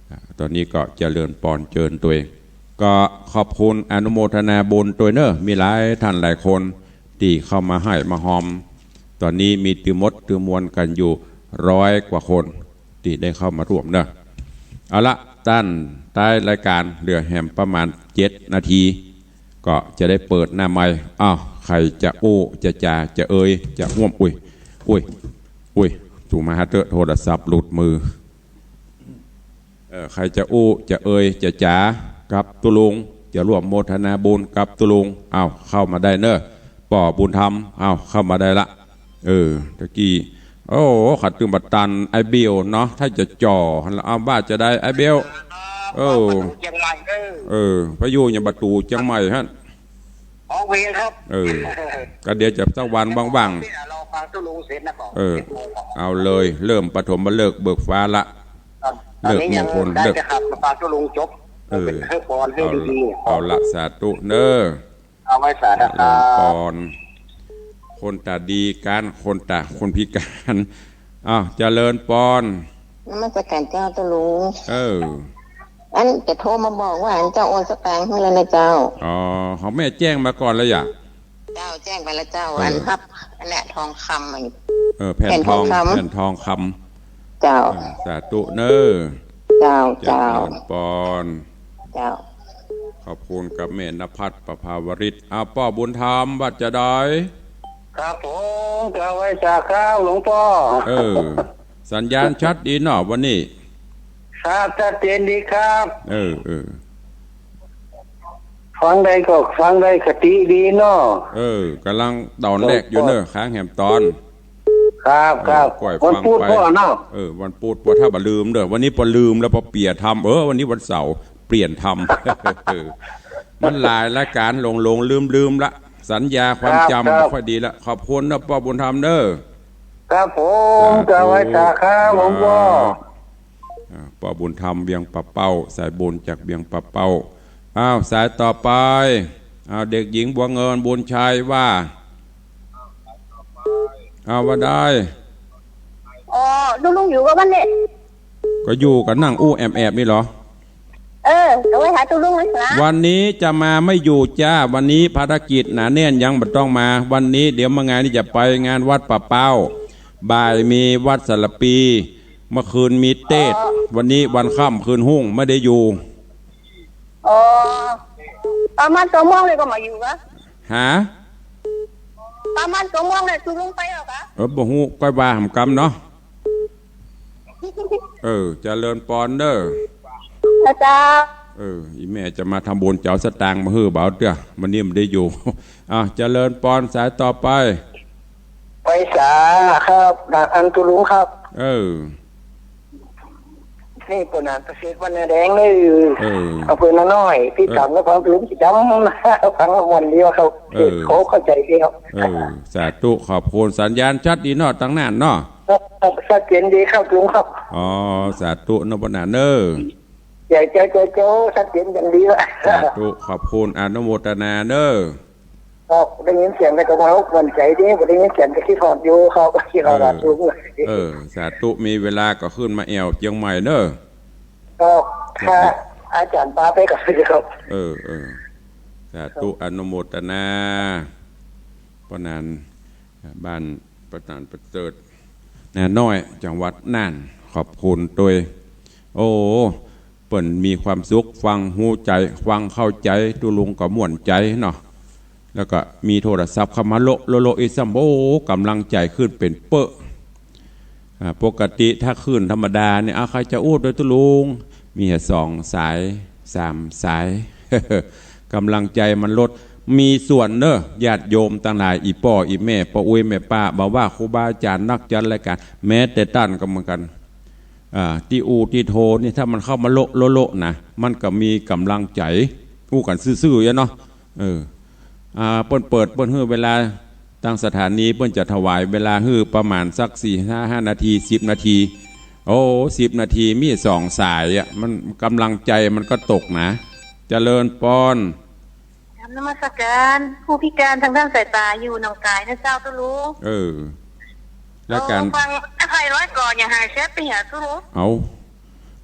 อ่า ต๋อนนี้ก็เจริญปอนเจิญตวย ก็ขอบคุณอนุโมทนาบุญตวยเน่อ มีหลายท่านหลายคนตี้เข้ามาให้มาฮอม ต๋อนนี้มีตื้งหมดตื้งมวลกั๋นอยู่ร้อยกว่าคน ตี้ได้เข้ามาร่วมเน่อ เอาละ ต้านต้ายรายก๋านเหลือแหมประมาณเจ็ดนาที ก็จะได้เปิดหน้าไมค์ อ้าว ใผจะอู้ จะจ๋า จะเอ่ย จะฮ่วม อุ๊ย อุ๊ย อุ๊ย ถูกมาหาเต๊อะ โทรศัพท์หลุดมือ เออ ใผจะอู้ จะเอ่ย จะจ๋ากับตุ๊ลุง จะร่วมโมทนาบุญกับตุ๊ลุง อ้าว เข้ามาได้เน่อ ป้อบุญธรรม อ้าว เข้ามาได้ละ เออ ตะกี้ โอ้ ขัดตึงบ่ตัน ไอ้เบลเนาะ ถ้าจะจ่อ หันละ อ้าว ว่าจะได้ ไอ้เบล เออ เจียงใหม่ เออ เออ ไปอยู่ยังประตู๋เจียงใหม่หั้น ฮ้องเพลงครับ เออ ก็เดี๋ยวจะสักวันว่างๆ รอฟังตุ๊ลุงเสร็จนะก่อน เออ เจ็ดโมงก่อน เอาเลย เริ่มปฐมฤกษ์เบิกฟ้าละ ครับ เลิกมงคล ต๋อนนี้ยังได้ เลิก แต่ครับ มาฟังตุ๊ลุงจบ เออ เปิดปอนหื้อดีๆ เอาละ สาธุเน่อ เอาไว้สาธุครับ เจริญปอน คนต๋าดีกั๋น คนต๋า คนพิก๋าน อ้าว เจริญปอน นมัสก๋านเจ้าตุ๊ลุง เออ อันจะโทรมาบอกว่าอันเจ้าโอนสตางค์หื้อแล้วนะเจ้า อ๋อ ของแม่แจ้งมาก่อนแล้วหยา เจ้าแจ้งไปแล้วเจ้า เออ อันฮับ อันเนี้ยทองคำอัน เออ แผ่นทอง แผ่นทองคำ แผ่นทองคำ เจ้า เออ สาธุเน่อ เจ้า เจริญปอน เจ้า เจ้า ขอบคุณกับแม่นภัส ประภาวริต อ้าว ป้อบุญธรรม ว่าจะใด ครับผม กราบไหว้สาครับหลวงป้อ เออ สัญญาณชัดดีเนาะวันนี้ ครับ ชัดเจนดีครับ เออ เออ ฟังได้ก็ฟังได้ คติดีเนาะ เออ ก่ำลังตอนแรกอยู่เน่อ หลวงป้อ ค้างแหมตอน ครับ ครับ เออ ก้อยฟังไป วันพุธป้อเนาะ เออ วันพุธป้อ ถ้าบ่ลืมเน่อ วันนี้ป้อลืมแล้ว ป้อเปลี่ยนธรรม เออ วันนี้วันเสาร์ เปลี่ยนธรรม มันหลายรายการ หลงๆ ลืมๆ ละ สัญญาความจ๋ำ ครับ บ่ค่อยดีละ ขอบคุณเน่อ ป้อบุญธรรมเน่อ ครับผม สาธุ กราบไหว้สาครับ หลวงป้อ ครับ อ่า ป้อบุญธรรม เวียงป่าเป้า สายบุญจากเวียงป่าเป้า อ้าว สายต่อไป อ้าว เด็กหญิงบัวเงิน บุญชัย ว่า อ้าว ว่าได้ อ๋อ ตุ๊ลุงอยู่ก่อวันนี้ ก็อยู่ก่อนั่งอู้แอบๆ นี่เหรอ เออ ก็ไหว้สาตุ๊ลุงไว้สา วันนี้จะมาไม่อยู่จ้า วันนี้ภารกิจหนาแน่น ยังบ่ต้องมา วันนี้เดี๋ยวมางานนี่จะไปงานวัดป่าเป้า บ่ายมีวัดสารภี เมื่อคืนมีเตสน์ อ๋อ วันนี้วันค่ำคืนฮุ่งไม่ได้อยู่ อ๋อ ประมาณสองโมงเลยก็มาอยู่กะ ฮะ ประมาณสองโมงเลยตุ๊ลุงไปแล้วกะ เออ บ่ฮู้ ก้อยว่าหำกำเนาะ เออ เจริญปอนเน่อ อาจารย์ เออ อีแม่จะมาทำบุญ จะเอาสตางค์มาหื้อบ่าวเตื้อ วันนี้บ่ได้อยู่ อ่ะ เจริญปอน สายต่อไป ไหว้สาครับ อันตุ๊ลุงครับ เออ นี่ป้อหนานประเสริฐ บ้านนาแดงเน่อ เออ อำเภอนาน้อย ตี้ เออ ต๋ามนครปฐม ตี้จ๋ำ ฟังม่วนดีครับ เออ เข้า เข้าใจ๋ดีครับ เออ สาธุ ขอบคุณ สัญญาณชัดดีเนาะ ตังนั้นเนาะ ชัดเจนดีครับลุงครับ อ๋อ สาธุเน่อ ป้อหนานเน่อ เจ้า เจ้า เจ้า เจ้า ชัดเจนอย่างดีละ สาธุ ขอบคุณ อนุโมทนาเน่อ ครับ ได้ยินเสียงแล้วก็มาอกมั่นใจ๋ดี บ่ได้ยินเสียงก็กึ๊ดฮอดอยู่ครับ กึ๊ดฮอดลุง เออ เออ สาธุ มีเวลาก็ขึ้นมาแอ่วเจียงใหม่เน่อ ครับ สาธุ ค่ะ อาจารย์ปาไปก่อนครับ เออ เออ สาธุ อนุโมทนา ป้อหนาน บ้านป้อหนานประเสริฐ นาน้อย จังหวัดน่าน ขอบคุณตวย โอ้ เปิ้นมีความสุข ฟังฮู้ใจ๋ ฟังเข้าใจ๋ ตุ๊ลุงก็ม่วนใจ๋เนาะ แล้วก็มีโทรศัพท์เข้ามาโละโละโละอีกซ้ำ โอ้ ก๋ำลังใจ๋ขึ้นเป๋นเป๊อะ อ่า ปกติถ้าคลื่นธรรมดาเนี่ย อ่ะ ใผจะอู้ตวยตุ๊ลุง มีแค่สองสาย สามสาย ก๋ำลังใจ๋มันลด มีส่วนเน่อ ญาติโยมตังหลาย อี่ป้ออี่แม่ ป้ออุ๊ยแม่ป้า บ่าว่าครูบาอาจ๋ารย์ นักจัดรายก๋าน แม้แต่ต้านก็เหมือนกั๋น อ่า ตี้อู้ตี้โทรนี่ ถ้ามันเข้ามาโละโละโละนะ มันก็มีก๋ำลังใจ๋ อู้กั๋นซื่อๆ เนาะ เออ อ่า เปิ้นเปิด เปิ้นหื้อเวลา ตางสถานีเปิ้นจะถวายเวลาหื้อประมาณสักสี่ ห้า ห้านาที สิบนาที โอ้ สิบนาทีมีสองสายอะ มันก๋ำลังใจ๋มันก็ตกนะ เจริญปอน กราบนมัสก๋าน ผู้พิการทางด้านสายตาอยู่หนองคายนะเจ้าตุ๊ลุง เออ แล้วกั๋น เออ ฟังไอ้ไพร้อยก่อนอย่าหายแซบไปหาตุ๊ลุง เอ้า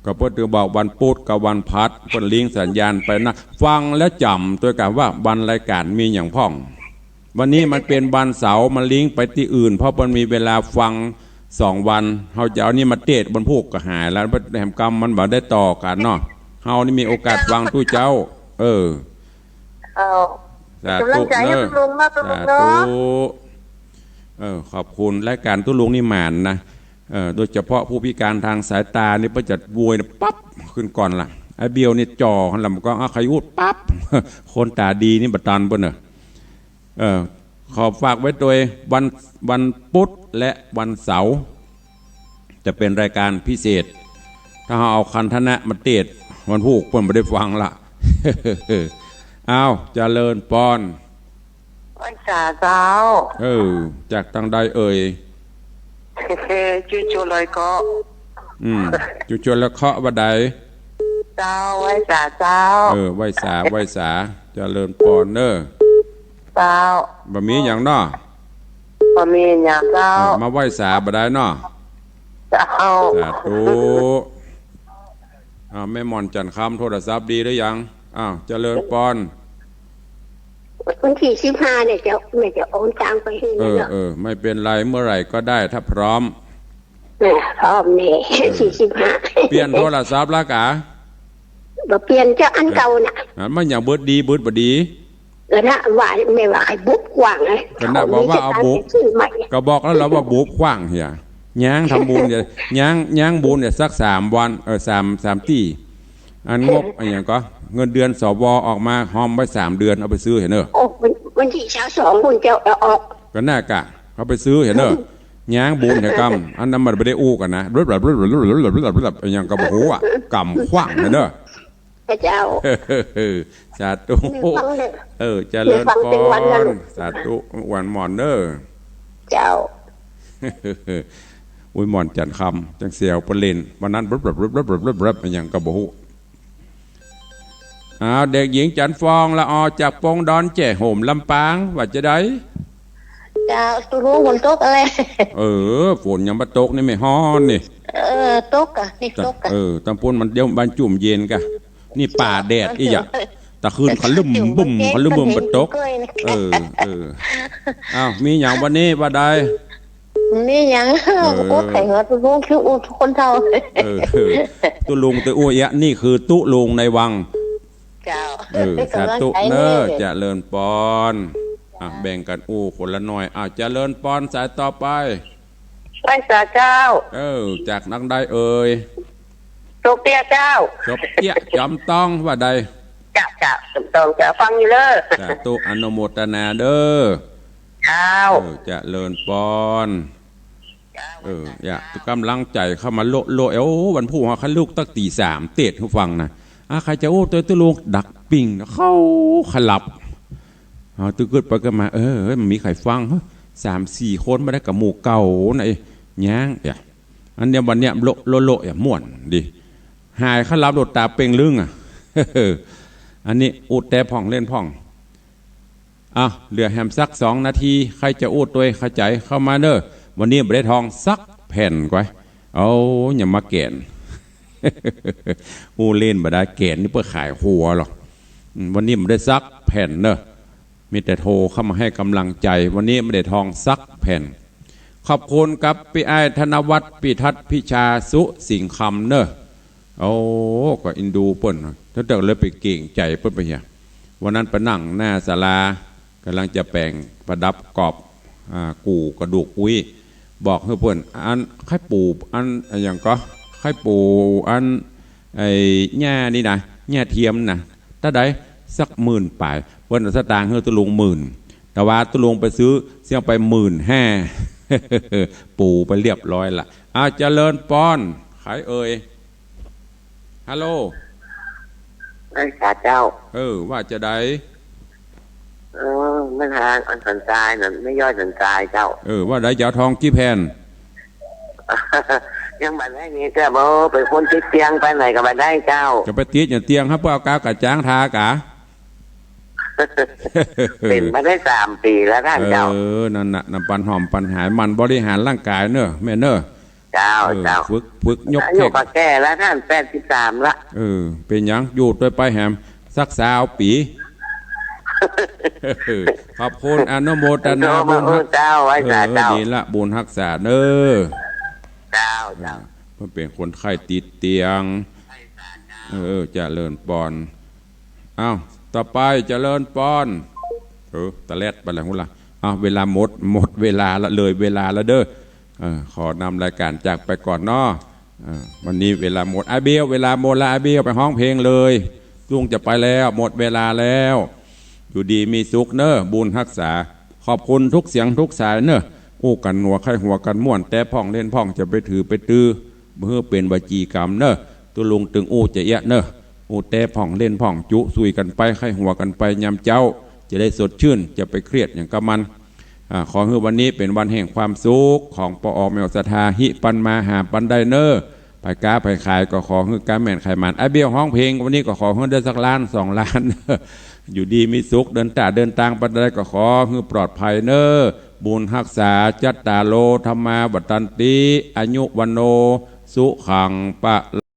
ก็เปิ้นถือว่าวันปุ๊ดกับวันพัด เปิ้นลิงก์สัญญาณไปนะ ฟังแล้วจ๋ำตวยกั๋นว่าวันรายก๋านมีหยังพ่อง วันนี้มันเป๋นวันเสาร์ มันลิงก์ไปตี้อื่น เพราะมันมีเวลาฟังสองวัน เฮาจะเอานี่มาเตสน์วันพูกก็หายแล้ว แหมกำมันบ่ได้ต่อกั๋นเนาะ เฮานี่มีโอกาสฟังตุ๊เจ้า เออ เอา สาธุ ก๋ำลังใจ๋หื้อตุ๊ลุงเนาะ ตุ๊ลุงเนาะ สาธุ เออ ขอบคุณ รายก๋านตุ๊ลุงนี่หมานนะ เออ โดยเฉพาะผู้พิการทางสายตานี่ เปิ้นจะโวยปั๊บขึ้นก่อนละ ไอ้เบี้ยวนี่จ่อหั้นละ มันก็เอาใค่อู้ปั๊บ คนต๋าดีนี่บ่ตันเปิ้นเน่อ เออ ขอฝากไว้ตวยวัน วันปุ๊ดและวันเสาร์ จะเป๋นรายก๋านพิเศษ ถ้าเฮาเอาคันธนะมาเตสน์วันพูก เปิ้นบ่ได้ฟังละ อ้าว เจริญปอน ไหว้สาเจ้า เออ จากตางใดเอ่ย จื้อจวนลอยเกาะ อืม จื้อจวนลอยเกาะ ว่าใด เจ้า ไหว้สาเจ้า เออ ไหว้สา ไหว้สา เจริญปอนเน่อ เจ้า บ่มีหยังเนาะ บ่มีหยังเจ้า เออ มาไหว้สาบ่ได้เนาะ เจ้า สาธุ อ้าว แม่หม่อนจันทร์คำ โทรศัพท์ดีหรือยัง อ้าว เจริญปอน วันตี้สิบห้าเนี่ยจะ แม่จะโอนตังค์ไปหื้อ เออ เนาะ เออ ไม่เป็นไร เมื่อไหร่ก็ได้ ถ้าพร้อม อ่ะ พร้อมแน่ เออ ตี้สิบห้า เปลี่ยนโทรศัพท์ละกา บ่เปลี่ยนเจ้า อันเก่าน่ะ อ่ะ มันยังเบิดดีเบิดบ่ดี ก็นะว่า แม่ว่าให้บุบขว้างไง ก็นะบอกว่าเอาบุบ ซื้อใหม่ ก็บอกแล้วเหรอว่าบุบขว้างเหีย ย้างทำบุญเหีย ย้าง ย้างบุญเหียสักสามวัน เออ สาม สามตี้ อันงบ อันหยังก็ เงินเดือน สว ออกมาฮอมไว้สามเดือน เอาไปซื้อเหียเนอะ โอ้ วัน วันตี้ซาวสองพุ้นเจ้า เอาออก ก็น่ากะ เอาไปซื้อเหียเนอะ ย้างบุญเหียกำ อันนั้นมันบ่ได้อู้กั๋นนะ อันหยังก็บ่ฮู้อะ กำขว้างเหียเนอะ พระเจ้า สาธุ ฟังเด้อ เออ เจริญพร ฟังเป็นวันนะลูก สาธุ อวยหม่อนเด้อ เจ้า อวยหม่อนจันทร์คำ จังเสียวเปิ้นเล่น วันนั้น อันหยังก็บ่ฮู้ อ้าว เด็กหญิงจันทร์ฟอง ละออจากปงดอนแจ้โหม ลำปาง ว่าจะใด เจ้า ตุ๊ลุง ฝนตกอะไร เออ ฝนยังบ่ตกนี่ แม่ฮ้อนนี่ เออ ตกกะ นี่ตกกะ เออ ตำปูนมันเดี๋ยวบ้านจุ่มเย็นกะ นี่ป่าแดดอีหยัง ตะคืนขะลึ่มบึ้ม ขะลึ่มบึ้มบ่ตก เออ เออ อ้าว มีหยังวันนี้ว่าใด มีหยัง เออ โอ้ ไข่หัวตุ๊ลุง คืออู้คนเฒ่า เออ ตุ๊ลุง ตุ๊อู้เอี้ยะ นี่คือตุ๊ลุงในวัง เจ้า เออ สาธุเนอะ เจริญปอน อ่ะ แบ่งกั๋นอู้คนละหน่อย อ่ะ เจริญปอน สายต่อไป ไหว้สาเจ้า เออ จากทางใดเอ่ย โสเปียะเจ้า โสเปียะ จอมตอง ว่าใด เจ้า เจ้า จอมตอง เจ้า ฟังอยู่เด้อ สาธุ อนุโมทนาเด้อ เจ้า เออ เจริญปอน เออ อย่า กำลังใจ๋เข้ามาโละโละ เอ้า วันพูกเฮาคันลุกตั๊งตี๋สามเตศน์หื้อฟังนะ อ่ะ ใผจะอู้ตวยตุ๊ลุง ดักปิ้ง เข้าขลับ เอา ตึกกึ๊ดไปกึ๊ดมา เออ เฮ้ย มันมีใผฟัง เฮ้ย สามสี่คนบ่ได้กับหมู่เก่านะ เอ้ย ย้าง อย่า อันเนี้ย วันเนี้ย โละโละโละ อย่า ม่วนดี หายขลับโลด ต๋าเป่งลึงอะ อันนี้อู้แต๊พ่องเล่นพ่อง อ่ะ เหลือแหมสักสองนาที ใผจะอู้ตวย ใผจ๋ำเข้ามาเน่อ วันนี้บ่ได้ทองสักแผ่นก้อย เอา อย่ามาแก๋น อู้เล่นบ่ได้ แก๋นนี่เปิ้นขายหัวหรอก อืม วันนี้บ่ได้สักแผ่นเน่อ มีแต่โทรเข้ามาหื้อกำลังใจ๋ วันนี้บ่ได้ทองสักแผ่น ขอบคุณกับปี้อ้ายธนวัฒน์ ปี้ทัศน์ ปี้ชา สุสิงห์คำเน่อ โอ้ ก็อินดูเปิ้น ตั้งแต่เลยไปเกรงใจ๋เปิ้นไปเหีย วันนั้นไปนั่งหน้าศาลา ก่ำลังจะแป๋งประดับกรอบ อ่า กู่กระดูกอุ๊ย บอกหื้อเปิ้น อัน ใผปู อัน อะหยังก็ ใผปู อัน ไอ้ หญ้านี่นะ หญ้าเทียมนะ เต้าใด สักหมื่นป๋าย เปิ้นเอาสตางค์หื้อตุ๊ลุงหมื่น แต่ว่าตุ๊ลุงไปซื้อเสี้ยงไปหมื่นห้า ปูไปเรียบร้อยละ อ้าว เจริญปอน ใผเอ่ย ฮัลโหล ไหว้สาเจ้า เออ ว่าจะใด เออ แม่นางอันสันตายน่ะ แม่ย้อยสันตายเจ้า เออ ว่าใด จะเอาทองกี่แผ่น ยังบ่ได้นี่เจ้า บ่ เป๋นคนติดเตียง ไปไหนก็บ่ได้เจ้า จะไปติดอย่างเตียง หื้อเปิ้นเอาก๋าวก๋าจ๊างทากา เป๋นมาได้สามปี๋แล้วต้านเจ้า เออ นั่นน่ะ นำปันหอมปันหาย หมั่นบริหารร่างก๋ายเน่อ แม่เน่อ เจ้า เออ เจ้า ฝึก ฝึกยก อายุ แข้ง ก็แก่แล้วต้าน แปดสิบสามละ เออ เป๋นหยัง อยู่ตวยไปแหม สักซาวปี๋ ขอบคุณ อนุโมทนาบุญ เจ้า ไหว้สาเจ้า เออ ดีละ บุญฮักษาเน่อ เจ้า เจ้า เออ เปิ้นเป๋นคนไข้ติดเตียง เออ เจริญปอน อ้าว ต่อไป เจริญปอน เออ ตะแลดไปแล้วฮู้ละ อ้าว เวลาหมด หมดเวลาละ เลยเวลาละเด้อ เออ ขอนำรายก๋านจากไปก่อนเนาะ เออ วันนี้เวลาหมด อ้ายเบล เวลาหมดละ อ้ายเบล ไปฮ้องเพลงเลย ตุ๊ลุงจะไปแล้ว หมดเวลาแล้ว อยู่ดีมีสุขเน่อ บุญฮักษา ขอบคุณทุกเสียงทุกสายเน่อ อู้กั๋นหัวใค่หัวกั๋นม่วน แต๊พ่องเล่นพ่อง จะไปถือไปตื้อ บ่หื้อเป๋นวจีกรรมเน่อ ตุ๊ลุงตึงอู้จะเอี้ยะเน่อ อู้แต๊พ่องเล่นพ่อง จุสุยกั๋นไป ใค่หัวกั๋นไปยามเจ๊า จะได้สดชื่น จะไปเครียดหยังกับมัน อ่า ขอหื้อวันนี้เป๋นวันแห่งความสุขของป้อออกแม่ศรัทธา ฮิปันมาหาปันได้เน่อ ใผก๊าใผขายก็ขอหื้อก๊าแม่นขายหมาน อ้ายเบลฮ้องเพลง วันนี้ก็ขอหื้อได้สักล้านสองล้าน อยู่ดีมีสุข เดินต้าเดินตางไปใดก็ขอหื้อปลอดภัยเน่อ บุญฮักษา จัตตาโร ธัมมา วัฑฒันติ อายุ วัณโณ สุขัง พะ